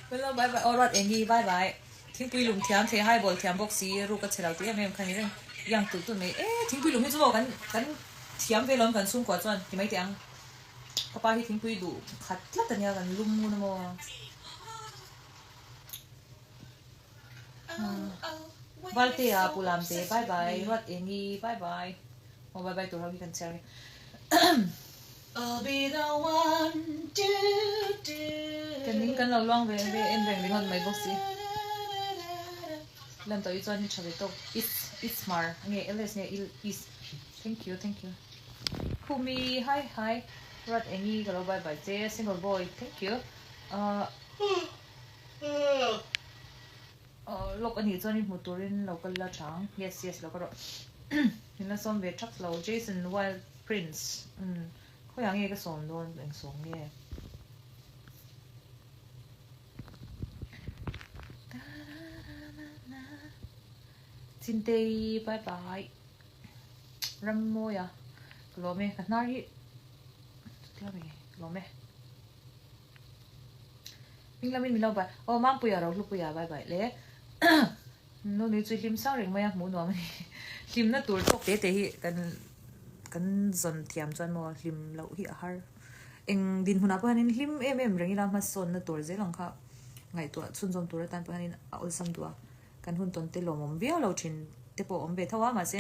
Hello bye bye aw ruat engi bye bye. Thingpui lum thiam thei hai bawl thiam bawk si ruk a chhe lo tih em em kha ni reng iang tulh tulh mai e thingpui lum hi chu maw kan kan thiam ve lawm kan chhungkua chuan ti mai teh ang ka pa hi thingpui duh khat tlat a nia kan lum ngun a maw Valtea pu Lamte bye bye Ruat Engi bye bye aw bye bye tur ho hi kan chhiar nge. Kan ning kan lo luang ve ve en reng ringawt mai bawk si. Lan tawh hi chuan i tha ve tawk. It's it's mar nge ls nge il is. Thank you thank you. Khumi hi hi Ruat Engi ka lo bye bye che single boy thank you. Uh. Lawk anih chuan i hmu turin lo kal la chang. Yes yes lo ka rawh. Min la sawm ve thak lo. Jason Wild Prince umm khawiah nge ka sawm dawn eng sawm nge. Chintei bye bye. Rammawia ka lawm e ka hnar hi chutia mi ka lawm e. Hming lamin min lo bai aw Mampuia Rohlupuia bye bye le Nu nui chu hlim sang reng mai a hmuh nuam a ni hlimna tur tawk te te hi kan kan zawn thiam chuan maw hlim loh hi a har eng dinhmunah pawh hianin hlim em em reng ila hmasawnna tur zel ang kha ngaihtuah chhunzawm tur atan pawh hianin a awlsam duh a kan hun tawn te lawmawm viau lo thin te pawh a awm ve tho a mahse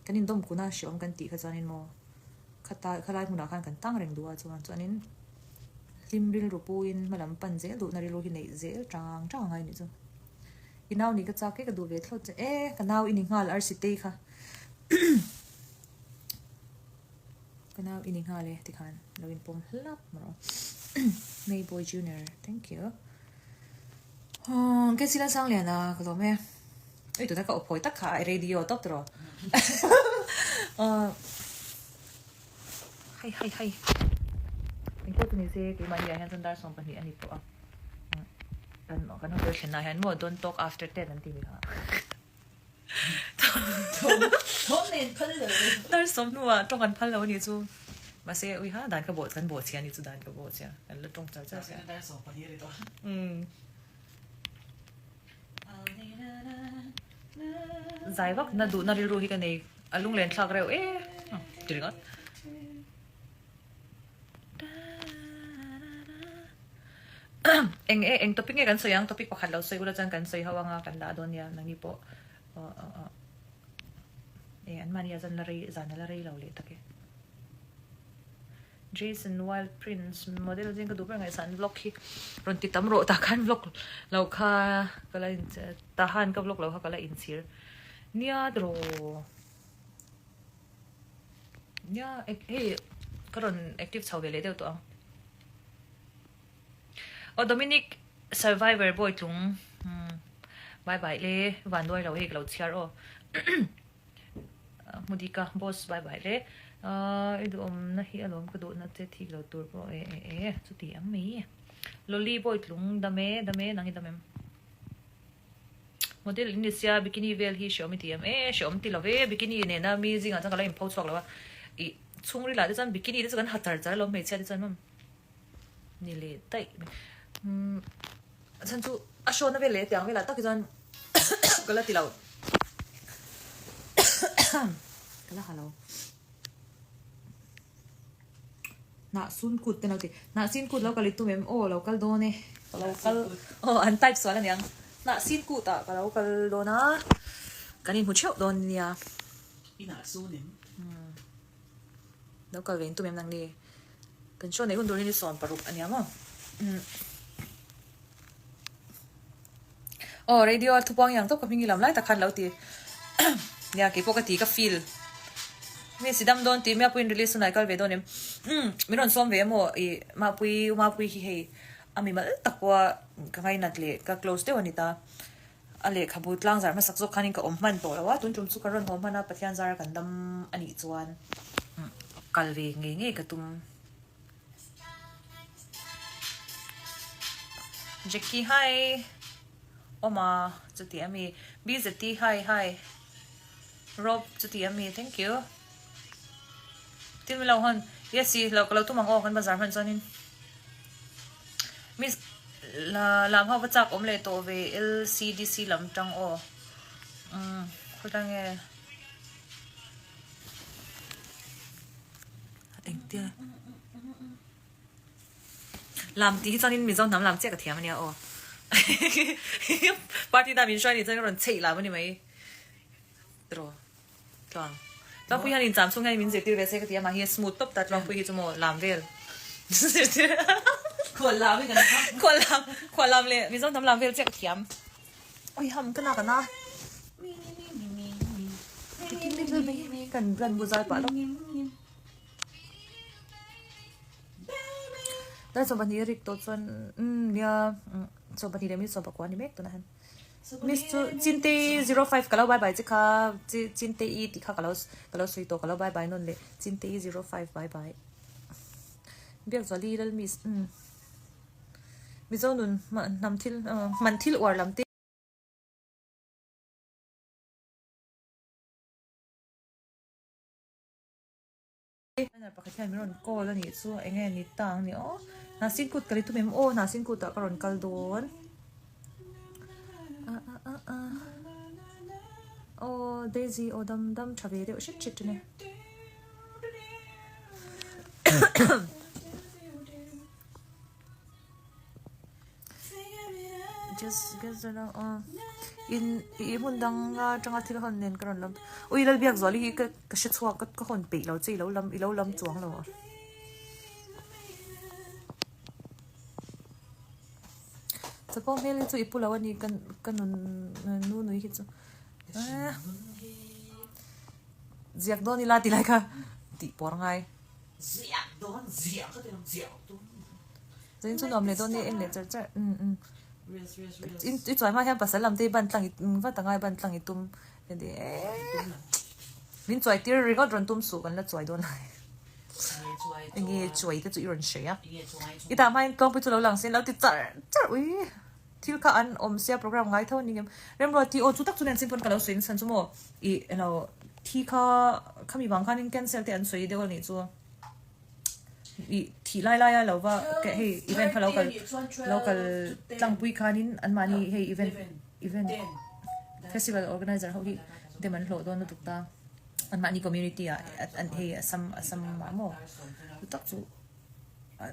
kan indawm kuna hreawm kan tih kha chuanin maw khata khalai hmunah khan kan tang reng duh a chuan chuanin Hlim rilru puin hmalam pan zel duhna rilru hi neih zel tang tang a ngai nih chu. I nau nih ka chak e ka duh ve thlawt che e ka nau i ni nghal arsi tei kha ka nau i ni nghal e tikhan lo in pawm hlap maw Mayboy Junior thank you Ke sila sang lian a ka lawm e ui tuna ka awphawi tak kha radio tawp tawh rawh Hei hei hei. Engpawh chu ni se keimahni ah hian chuan dar 12 a ni tawh a. Kan kan hotel thlenna ah hian maw don't talk after 10 an ti mi kha. Thawm nen phal lo. Dar sawm hnuah tawng an phal lo a nih chu. Mahse ui ha dan ka bawh kan bawh chhia a nih chu dan ka bawh chhia. Kan la tawng char char sia. Dar 12 a ni tawh. Zai vak na duhna rilru hi ka nei a lunglen thlak reuh e ti ringawt. Eng e eng topic nge kan sawi ang topic pakhat lo sawi ula chuan kan sawi ho anga kan dah dawn nia nangni pawh e an mahni ah chuan la rei zan a la rei lo leh tak e. Jason Wild Prince model zing ka duh ber ngaihsan vlog hi rawn ti tam rawh tah khan vlog lo kha ka la in tah han ka vlog lo kha ka la inchhir nia tiraw nia hei ka rawn active chho ve leh deuh tawh ang aw Dominic Survivor boy tlung bye bye le vanduai lo hei ka lo chhiar aw. Hmudika boss bye bye le i duhawmna hi alawm ka duhna che thik lo tur pawh e e e chuti ang mai lolly boy tlung dam e dam e nang i dam em model in ni sia bikini vel hi hreawm i ti em e hreawm ti lo ve bikini nena mi zingah chuan ka lo inpho chhuak lo a i chhungril ah te chuan bikini te chu kan ha char char alawm hmeichhia te chuan maw ni leh daih mai umm a chhan chu a hrawn vel leh tiang velah tak hi chuan ka la ti lo ka la ha lo hnah sun kut te lo ti hnah sin kut lo kal i tum em aw lo kal dawn e ka lo kal aw an type sual aniang hnah sin kut ah ka lo kal dawn a kan inhmu theuh dawn nia i hnah sun em Lo kal ve in tum em nang ni? Kan show neih hun tur hi ni 16 a nia maw? Aw radio a thupuang i ang tawp ka hming i lam lai tak khan lo ti. Nia keipawh ka ti ka feel. Mi si dam dawn ti Miapuiin release hunah i kal ve dawn em? Umm min rawn sawm ve emaw i Mapui Mapui hi hei a mi mal tak pawha ka ngainat leh ka close deuh a ni ta. A lehkhabu tlang zar hmasak zawk khanin ka awm hman tawh lo a, tun tum chu ka rawn haw hman a, Pathian zara kan dam a nih chuan kal ve ngei ngei ka tum. Jackie hi Awma chuti a mi BZT hi hi Rob chuti a mi thank you Tin min lo hawn yes i lo ka lo tum ang aw kan bazar hman chuanin. Miss la lam ho va chak awm leh tawh ve LCDC lam tang aw umm khawtlang nge engtia lam tih hi chuanin Mizo hnam lam chiah ka thiam ania aw party na min hruai ni chuan ka rawn chheih lam ani mai tiraw. Tluang. Tluangpui hian incham chhung hian min zirtir ve se ka ti a, mahni a smooth tawp ta Tluangpui hi chu maw lam vel zirtir Khual lam hi kan hmang. Khual lam, khual lam leh Mizo hnam lam vel chiah ka thiam. Ui ham ka nak a na. Kan kan bu zal pah lawk. Dar 12 a rik tawh chuan umm nia 12 leh minute 19 a ni mek tunah hian. Miss chu Chintei 05 ka lo bye bye che kha Chintei tih kha ka lo ka lo sawi tawh ka lo bye bye nawn leh Chintei 05 bye bye Biakzuali lal miss umm Mizo nun hnam thil hman thil uar lam te. Banner pakhat hian min rawn call a nih chu eng nge ni ta ang ni aw Hnahsin kut ka li tum em aw Hnahsin kut ah ka rawn kal dawn ah ah ah ah aw Daisy aw dam dam tha ve deuh hret hret a ni. Just guess the wrong aw in i hmun dang atanga thil hawn nen ka rawn lam ui Lalbiak Zuali hi ka ka hre chhuak ka ka hawn peih lo che i lo lam i lo lam chuang lo a. Chapo hmel hi chu i pu lo a ni ka ka nun nu nui hi chu eh ziak dawn ila ti lai kha tih pawr ngai. Ziak dawn ziak ka ti ang ziak dawn. Zain chu nuam leh dawn e en leh char char umm umm i chuai hma hian pasal lam te hi ban tlang i vat angai ban tlang i tum heti eee min chuai tir ringawt rawn tum suh kan la chuai dawn lai enge chuai te chu i rawn hrei a i tah hma in tlawngpui chu lo lang se lo ti char char ui thil kha an awm sia program ngai tho a ni ngem Remruati aw chu tak chu nen sin pawn ka lo sawi nasa chu maw i elo thi kha khami vang khanin cancel te an sawi deuh a nih chu. I thih lai laia lo va hei event kha lo kal lo kal tlangpui khanin anmahni hei event event festival organizer ho hi dem an hlawh dawn lutuk ta anmahni community ah an hei assam assam ah maw chu tak chu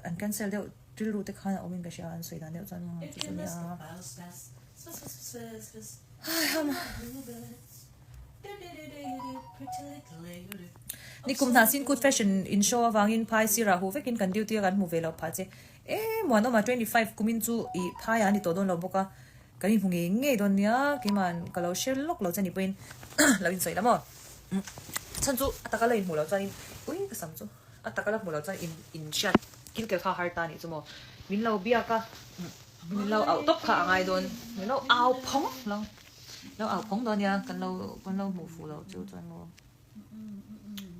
an cancel deuh rilru te khan a awm in ka hria an sawi dan deuh chuan chu chu nia Nikum hna sin kut fashion in show avangin phai sirah huh vekin kan duty a kan hmu ve lo phah che. E Muanawma 25 kumin chu i phai a ni tawh dawn lo bawk a, kan inhmu ngei ngei dawn nia, keima'n ka lo hre lawk lo che ni pawhin lo insawi la maw. Chhan chu a taka la inhmuh loh chuanin ui ka sam chu a taka la hmuh loh chuan in inhriat kilkel kha har ta nih chu maw. Min lo biak a, min lo auh tawp kha a ngai dawn, min lo au phawng lo. Lo au phawng dawn nia, kan lo kan lo hmuh fuh loh chu chuan maw.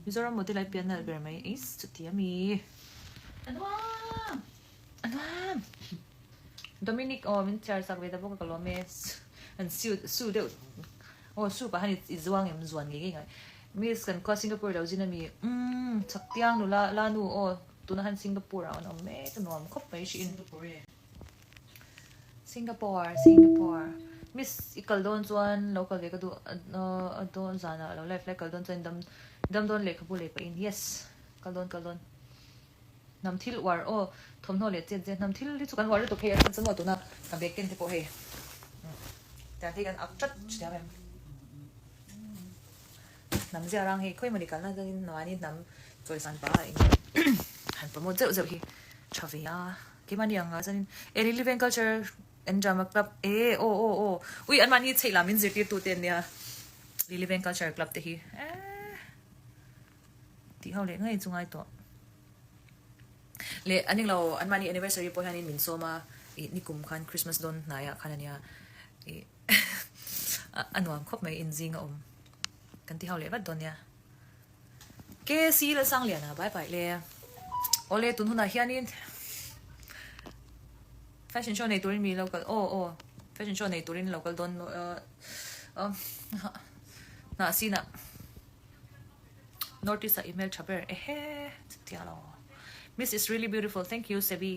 Mizoram model ai pian nalh ber mai is chuti ami. Anuam! Anuam! Dominic aw min chhiar sak ve ta bawk a ka lawm e. An su su deuh aw su pah han i zuang em zuan ngei ngei ngai. Miss kan khua Singapore lo zin ami umm chhaktiang nula lanu aw tuna han Singapore ah an awm mek a nuam khawp mai hriin. Singapore e. Singapore Singapore Miss i kal dawn chuan lo kal ve ka duh a dawn zanah lo live lai kal dawn chuan dam dam dawn lehkhabu lei pahin yes kal dawn kal dawn hnam thil uar aw thawmhnaw leh chet zel hnam thil hi chu kan uar lutuk hei a chhan chu maw tuna ka bag ken te pawh hei tiang te hi kan ak tlat hriam em hnam zia rang hei khawi mawni kalna atangin mahni hnam chawisan pah a eng han promote zeuh zeuh hi tha ve a. Keimahni ang ah chuanin e Lily Culture and Drama Club e aw aw aw ui anmahni chheih lam min zirtirtu te an nia Lily Culture Club te hi eh tih ho leh ngei chu ngai tawh leh an englo anmahni anniversary pawh hianin min sawm a ih nikum khan Christmas dawn hnaiah khan ania ih a nuam khawp mai inzing a awm kan ti ho leh vat dawn nia. KC Lalsangliana bai bai le. Awle tun hunah hianin fashion show nei turin mi lo kal aw aw fashion show nei turin lo kal dawn hnah sinah North East ah i hmeltha ber ehe chutia lo Miss is really beautiful thank you Sebi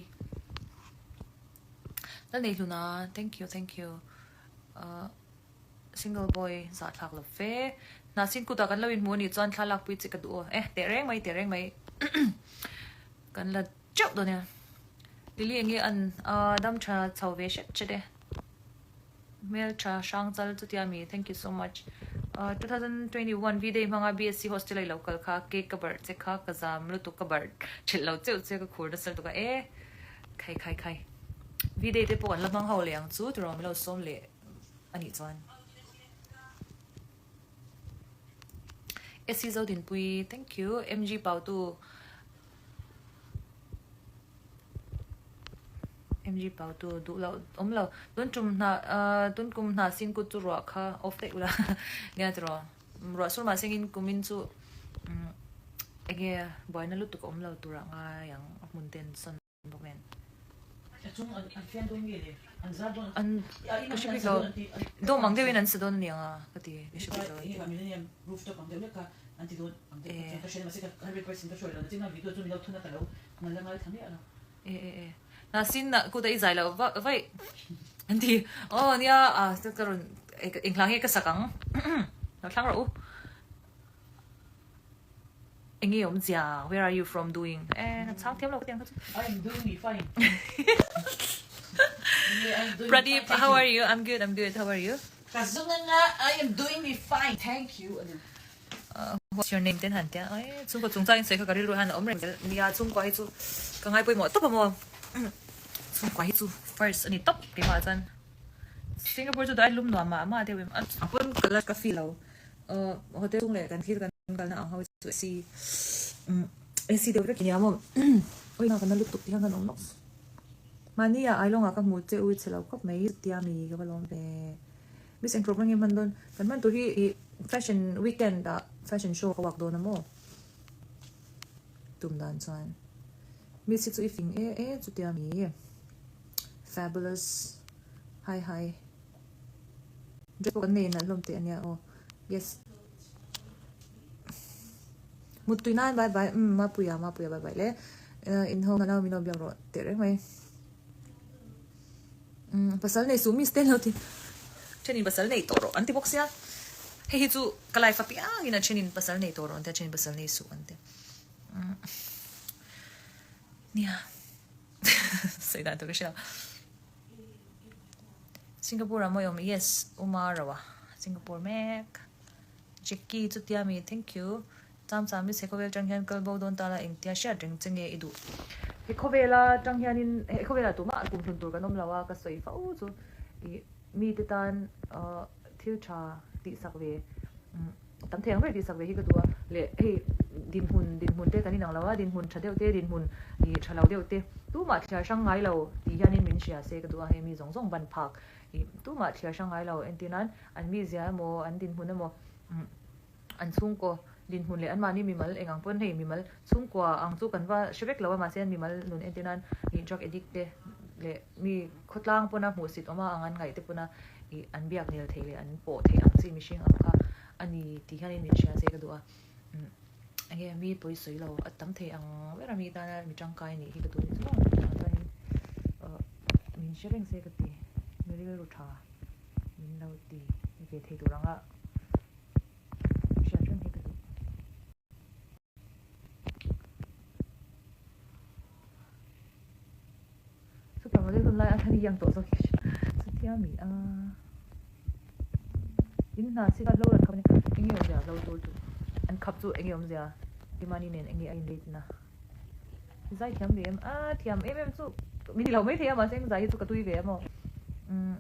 Lalneihluna thank you thank you Single boy zah thlak lo fe. Hna sin kutah kan lo inhmu a nih chuan thla lakpui che ka duh aw. Eh, teh reng mai, teh reng mai. Kan la teuh dawn nia. Lily enge an a dam tha chho ve hret hret e. Hmel tha hrang chal chutia mi. Thank you so much. 2021 V-day hmanga BSc hostel a i lo kal kha cake ka barh che kha ka zam lutuk ka barh thelh lo cheuh che ka khur nasa lutuk a e. Khai khai khai. V-day te pawh kan la hmang ho leh ang chu tiraw min lo sawm leh. a nih chuan SC Zodinpui thank you MG Pautu MG pau tu duh loh awm lo. Tun tum hna tun kum hna sin kut chu ruah kha off daih ula nia tiraw. Ruah sur mah sengin kumin chu enge buaina lutuk a awm lo turah ngai ang a hmun ten sawn bawk nen. A chung an an fian dawn nge le? An zar dawn an ka hre bik lo. Dawm ang deuhin an sa dawn aniang a ka ti ka hre bik lo. Enge millennium rooftop ang deuh lek kha an ti dawn ang deuh kha chuan ka hre mahse ka 100% ka hruai lo na chin a video chu min lo thun a ka lo ngal la ngai thla miah lo. E e e na sin na kuta i zai lo va vai an ti aw nia a ka rawn eng hla nge ka sak ang lo thlang rawh u. Enge awm zia where are you from doing eh ka chhang thiam lo ka ti ang kha chu. I am doing me fine. Pradeep how are you I'm good I'm good how are you. Ka zung anga I am doing me fine thank you ani. What's your name ten han tia ai chhungkaw chungchang in sawi kha ka rilru hian a awm reng zel nia chhungkua hi chu ka ngai pawimawh tawp a maw chhungkua hi chu first ani tawp keimah chuan Singapore chu dai lum nuam mah mah deuh em a pawn ka la ka feel lo. Hotel chung leh kan thil kan kalna ang ho chu AC AC deuh vek nia maw oi na kan na lutuk tih khan kan awm lawk mahni ah Ailawng ah ka hmu che u i chhe lo khawp mai chutia mi ka va lawm ve miss eng program nge hman dawn kan hman tur hi ih fashion weekend ah fashion show ka work dawn a maw tum dan chuan miss hi chu i fing e e chutia mi fabulous hi hi. Dress pawh kan nei nalh hlawm teh ania aw. Yes. Muttui nan bye bye. Umm Mapuia Mapuia bye bye le. In ho nau min lo biak rawh teh reng mai. Umm pasal nei suh miss te lo ti. Thenin pasal nei tawh rawh an ti bawk sia. Hei hi chu ka life apiangin a thenin pasal nei tawh rawh an tia thenin pasal nei suh an tia. Umm nia sawi dan tur ka hria. Singapore ah mawi awm yes Uma ro a Singapore mek Jackie chu tia mi thank you Cham cham i chhe khawvel tang hian kal bo dawn ta la engtia hriat reng che nge i duh he khawvela tang hianin he khawvela tumah kum hlun tur kan awm lo a ka sawi fo chu i mite tan thil tha tih sak ve Tam thei ang ber tih sak ve hi ka duh a, leh hei dinhmun dinhmun te kan inang lo a, dinhmun tha deuh te dinhmun ih tha lo deuh te tumah thliar hrang ngai lo tih hianin min hria se ka duh a, hei mi zawng zawng ban phak ih tumah thliar hrang ngai lo entir nan an mizia emaw an dinhmun emaw an chhungkaw dinhmun leh anmahni mimal eng ang pawn hei mimal chhungkua ang chu kan va hre vek lo a mahse an mimal nun entir nan ih drug addict te leh mi khawtlang pawna hmuhsit awma ang an ngaih te pawna ih an biak nel theih leh an pawh theih ang chi mihring ang kha a ni tih hianin min hria se ka duh a umm enge mi pawi sawi lo a tam thei ang ber a mi tana mi tangkai nih hi ka duh ni chu maw chuanin ah min hre reng se ka ti mi rilru tha min lo ti ve thei tur anga hriat reng hi ka duh. Super model hun lai a thlan i ang tawh zawk hi chutia mi a in hna si lo an khap enge awmzia lo tur chu an khap chu enge awmzia Imani nen enge a in late na zai thiam ve em a thiam em em chu min ti lo mai thei a mahse eng zai hi chu ka tui ve a maw umm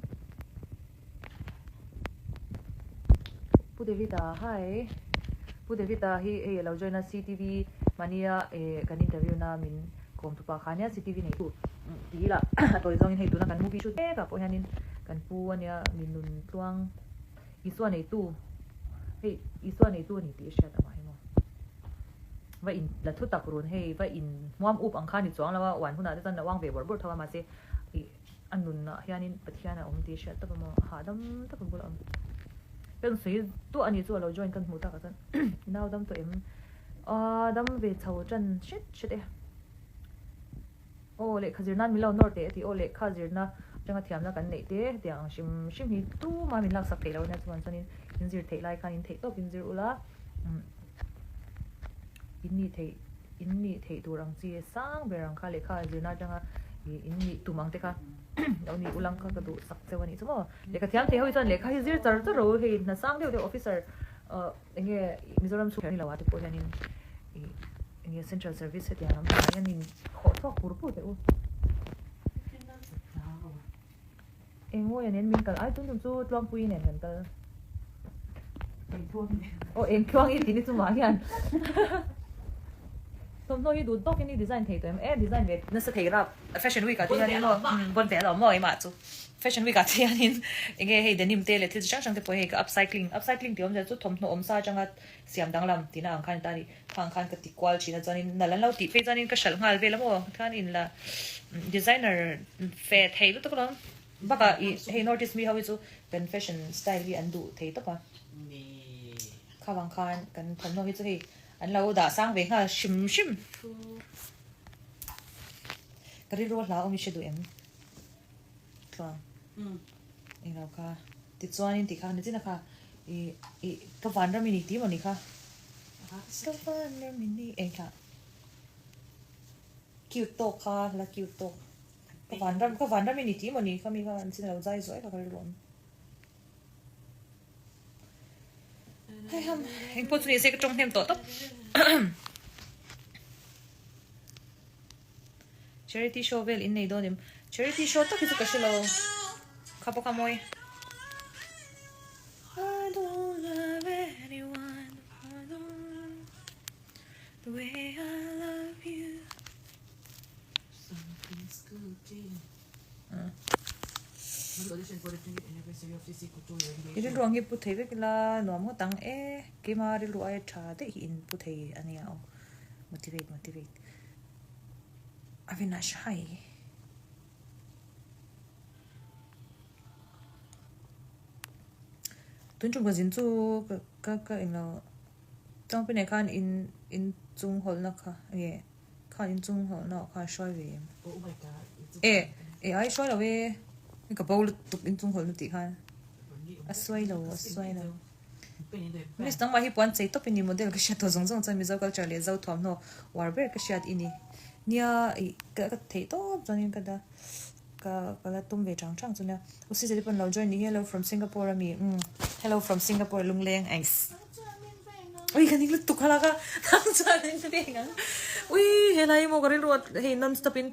Pu David-a hi Pu David-a hi hei a lo join a CTV mahnia eh kan interview na min kawm tupa kha ania CTV neitu ti ila a tawi zawngin hei tuna kan movie shoot mek ah pawh hianin kan pu ania mi nun tluang Isua neitu hei Isua neitu a ni tih a hriat amah hi maw va in la thu tak run hei va in hmuam up ang kha ni chuang lo a uan hunah te chuan la uang ve bawrh bawrh tho a mahse ih A nunah hianin Pathian a awm tih hriat tawp a maw? Hahdam tak a bula awm. Ka sawi duah a nih chu a lo join kan hmuh takah chuan i nau dam tawh em? Aaa dam ve chho tan hret hret e. Aw lehkha zir nan min lo nawr teh a ti. Aw lehkha zirna atanga thiamna kan neih te hetiang ang hrim hrim hi tuma min laksak theih lo ania chuan chuanin in zir theih lai khan in theih tawp in zir ula in nih theih In nih theih tur ang chi sang ber ang kha lehkha zirna atanga ih in nih tum ang te kha lo nih ulang kha ka duh sak cheu a nih chu maw. Lehkha thiam thei ho hi chuan lehkha hi zir char char ro hei hna sang deuh deuh officer ah eng nge Mizoram chhung ni lo ah te pawh hianin ih eng nge central service hetiang lam pangah hian in khawh chhuak pur pur teh u. Eng mawi a nen min kal ai tun tum chu Tluangpuii nen kan kal. Aw eng tluang i tih ni chu mah hian. Thawmhnaw hi duh tawkin i design thei tawh em? E design ve nasa thei rap fashion week ah te hianin maw bon ve alawm maw keimah chu fashion week ah te hianin enge hei denim te leh thil chi hrang hrang te pawh hei ka upcycling upcycling tih awmzia chu thawmhnaw awm sa atanga siam danglam tihna ang khan a ni ta a ni khang khan ka ti kual thin a chuanin nal an lo tih phei chuanin ka hralh nghal vel a maw khan in la designer fe thei lutuk alawm bakah ih hei north east mi ho hi chu kan fashion style hi an duh thei tawp a kha vang khan kan thawmhnaw hi chu hei An lo dah sang ve nghal hrim hrim. Ka rilru a hla awm i hre duh em? Tluang. Englo kha. Tichuanin tih kha nichin a kha i i ka vanram i ni tih maw ni kha? Ka vanram i ni eng kha? Cute tawk kha la cute tawk. Ka vanram ka vanram i ni tih maw ni kha mi kha nichin a lo zai zuai kha ka rilru awm. Hei ham, eng pawh chu ni se ka tawng hnem tawh tawp. Charity show vel in nei dawn em? Charity show tak hi chu ka hre lo. Kha pawh kha mawi. I don't love anyone, I don't the way I love you. Something's cooking. I rilru ang hi pu thei vek ila nuam ngawt ang e, keima rilru aia tha daih hi in pu thei a nia aw, motivate motivate Avinash hi. Tun tum ka zin chu ka ka englo Changpui nen khan in in chung hawlhna kha nge. Kha in chung hlawh na kha hruai ve em? E, e ai hruai lo e. Ka bo lutuk in chung hawlh na tih khan. A suai lo, a suai lo. Miss nangmah hi puan chei tawp i ni model ka hriat tawh zawng zawng chuan Mizo culture leh Zo thuamhnaw uar ber ka hriat i ni. Nia, ih ka ka theih tawp chuanin ka da ka ka la tum ve chang chang chu nia. U Sisi te pawn lo join ni hi hello from Singapore ami umm hello from Singapore lungleng ais. Ui ka ning lutuk khalak a nang chuan in veng ang ui helai maw ka rilru a hei non stop in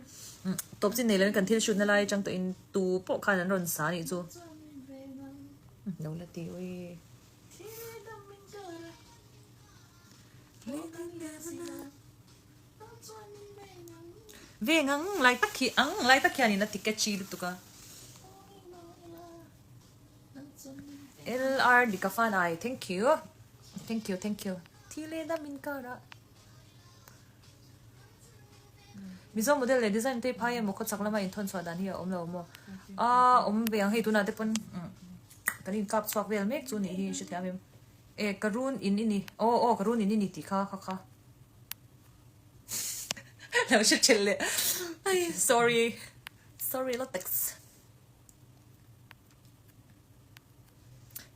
tawp chin nei lovin kan thil shoot na lai atang tawh in tu pawh khan an rawn sa anih chu lo la ti ui veng ang lai tak hi ang lai tak hian in a ti catchy lutuk a. LR Dika Fanai thank you thank you thank you thi leh dam in kar ah Mizo model leh design te phai emaw khawchhak lama inthawn chhuah dan hi a awm lo maw a awm ve ang hei tunah te pawn kan inkap chhuak vel mek chu nih hi hrethiam em e ka run in i ni aw aw ka run in i ni tih kha kha kha lo hre thelh leh ai sorry sorry lotex.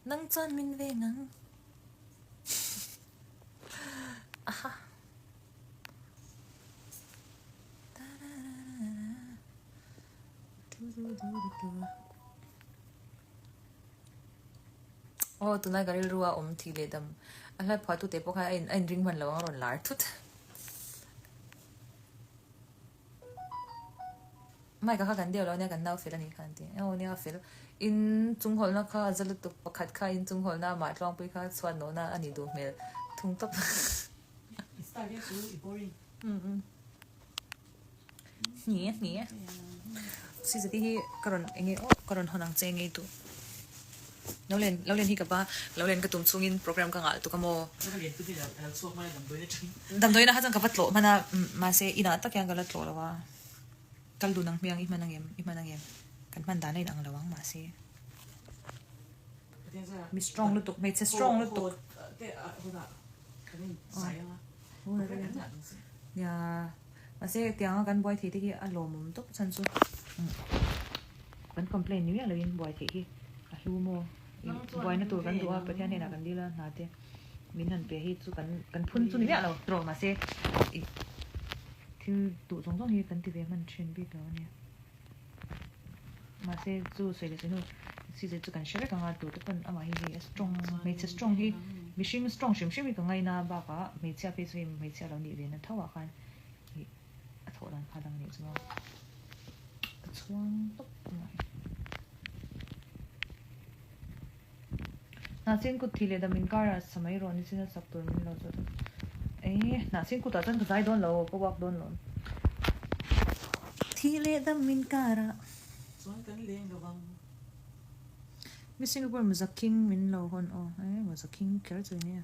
Nang chuan min veng ang. Aha. Aw tunlai ka rilru a awm thih leh dam a hlai phuah tu te pawh kha a in ring hman lo ang a rawn lar thut. Mike-a kha kan deuh lo ania kan nau fel a nih kha an ti. Aw nia fel. In chung hawlhna kha a za lutuk pakhat kha in chung hawlhna amah tluangpui kha chhuat nawhna a nih duh hmel thung tawp. I style hian chu i boring. Hni hni. Sizati hi ka rawn enge aw ka rawn hawn ang che ngei duh. Lo len lo len hi ka ba lo len ka tum chungin program ka ngah lutuk a maw? Damdawiin ah kha chuan ka va tlawh hman a mahse inah tak hian ka la tlawh lo a kal dun ang hmiang i hman ang em i hman ang em kan hman dan a inang lo ang mahse mi strong lutuk hmeichhe strong lutuk nia mahse tianga kan buai thei te hi a lawmawm tawp chhan chu. Kan complain ni miah loin buai theih hi a hlu maw? Buaina tur kan duh a, Pathian hnenah kan dil a, hna te min han pe hi chu kan kan phun chu ni miah lo tawh mahse ih thil duh zawng zawng hi kan ti ve hman thin bik lo a nia. Mahse chu sawi leh sawi hnu si zet chu kan hre vek ang a, tute pawn amah hi hei a strong hmeichhe strong hi mihring strong hrim hrim hi ka ngaina bakah hmeichhia phei chu hei hmeichhia lo nih ve na tho ah khan ih a thawh dan kha dang a nih chu maw. Ka chhuang tawp mai. Hnahchin kut thih leh dam inkar ah sa mai rawh nichin a sak tur min lo zawt a. Eh, hnah sin kutah chuan ka zai dawn lo, ka walk dawn lo. Thi leh dam min kar a. Chuan kan leng lo vang. Miss Singapore Mawza King min lo hawn aw. Eh, Mawza King kher chu nia.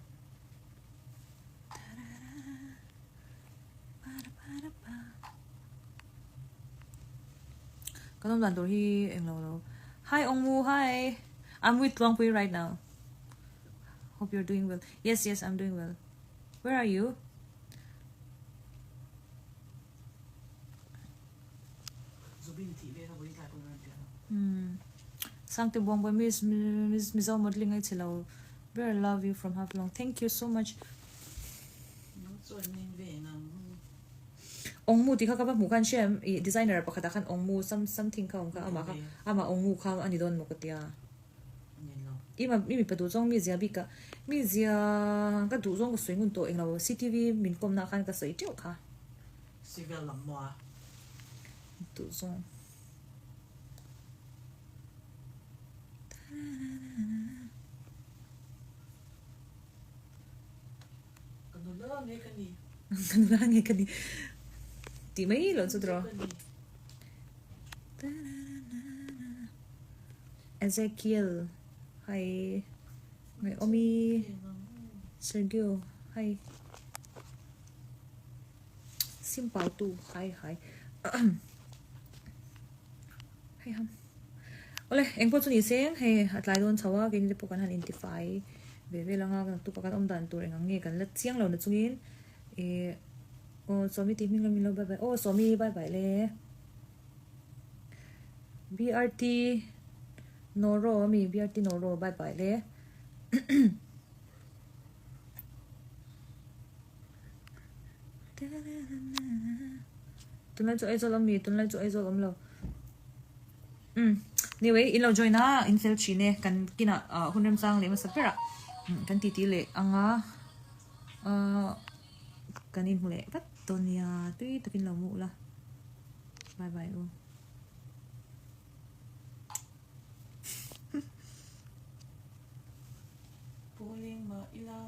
Kan awm dan tur hi eng lo lo. Hi Ongmu, hi. I'm with Tluangpui right now. Hope you're doing well. Yes, yes, I'm doing well. Where are you? Zubin tih vel a vawi tlai pawh rawn pian a. Hmm. Sangte Buangbawi Miss Miss Mizo modeling ai chhelo ber love you from Haflong. Thank you so much. Nang chuan min ven ang. Ongmu tih kha ka va hmuh khan hria em i designer pakhatah khan Ongmu some something kha awm kha amah kha amah Ongmu kha a ni dawn maw ka tia. I ma i mipa duh zawng mi zia bik ah mi zia ka duh zawng ka sawi ngun tawh englo CTV min kawm na khan ka sawi teuh kha. Civil lam maw a? Duh zawng. Ka nula nge ka ni. Ka nula nge ka ni. Tih mai lo chu tiraw. Ezekiel, Hi Naomi, Sergio, Hi Simpau tu, Hi hi Hei ham Awle engpawh chu ni seng hei a tlai dawn chho a keini te pawh kan han intifai ve vel anga naktuk a kan awm dan tur eng ang nge kan la chiang lo na chungin ih aw Sawmi tih hming lam in lo bye bye aw Sawmi bye bye le. BRT Noro ami BRT Noro bye bye le Tunlai chu Aizawl awm mi tunlai chu Aizawl awm lo um anyway in lo join a in fel thin e kan kinah ah hun remchang leh hmasa berah kan titi leh anga ah kan inhmu leh vat dawn nia tui takin lo mu ula. Bye bye u. Puleng mah ila.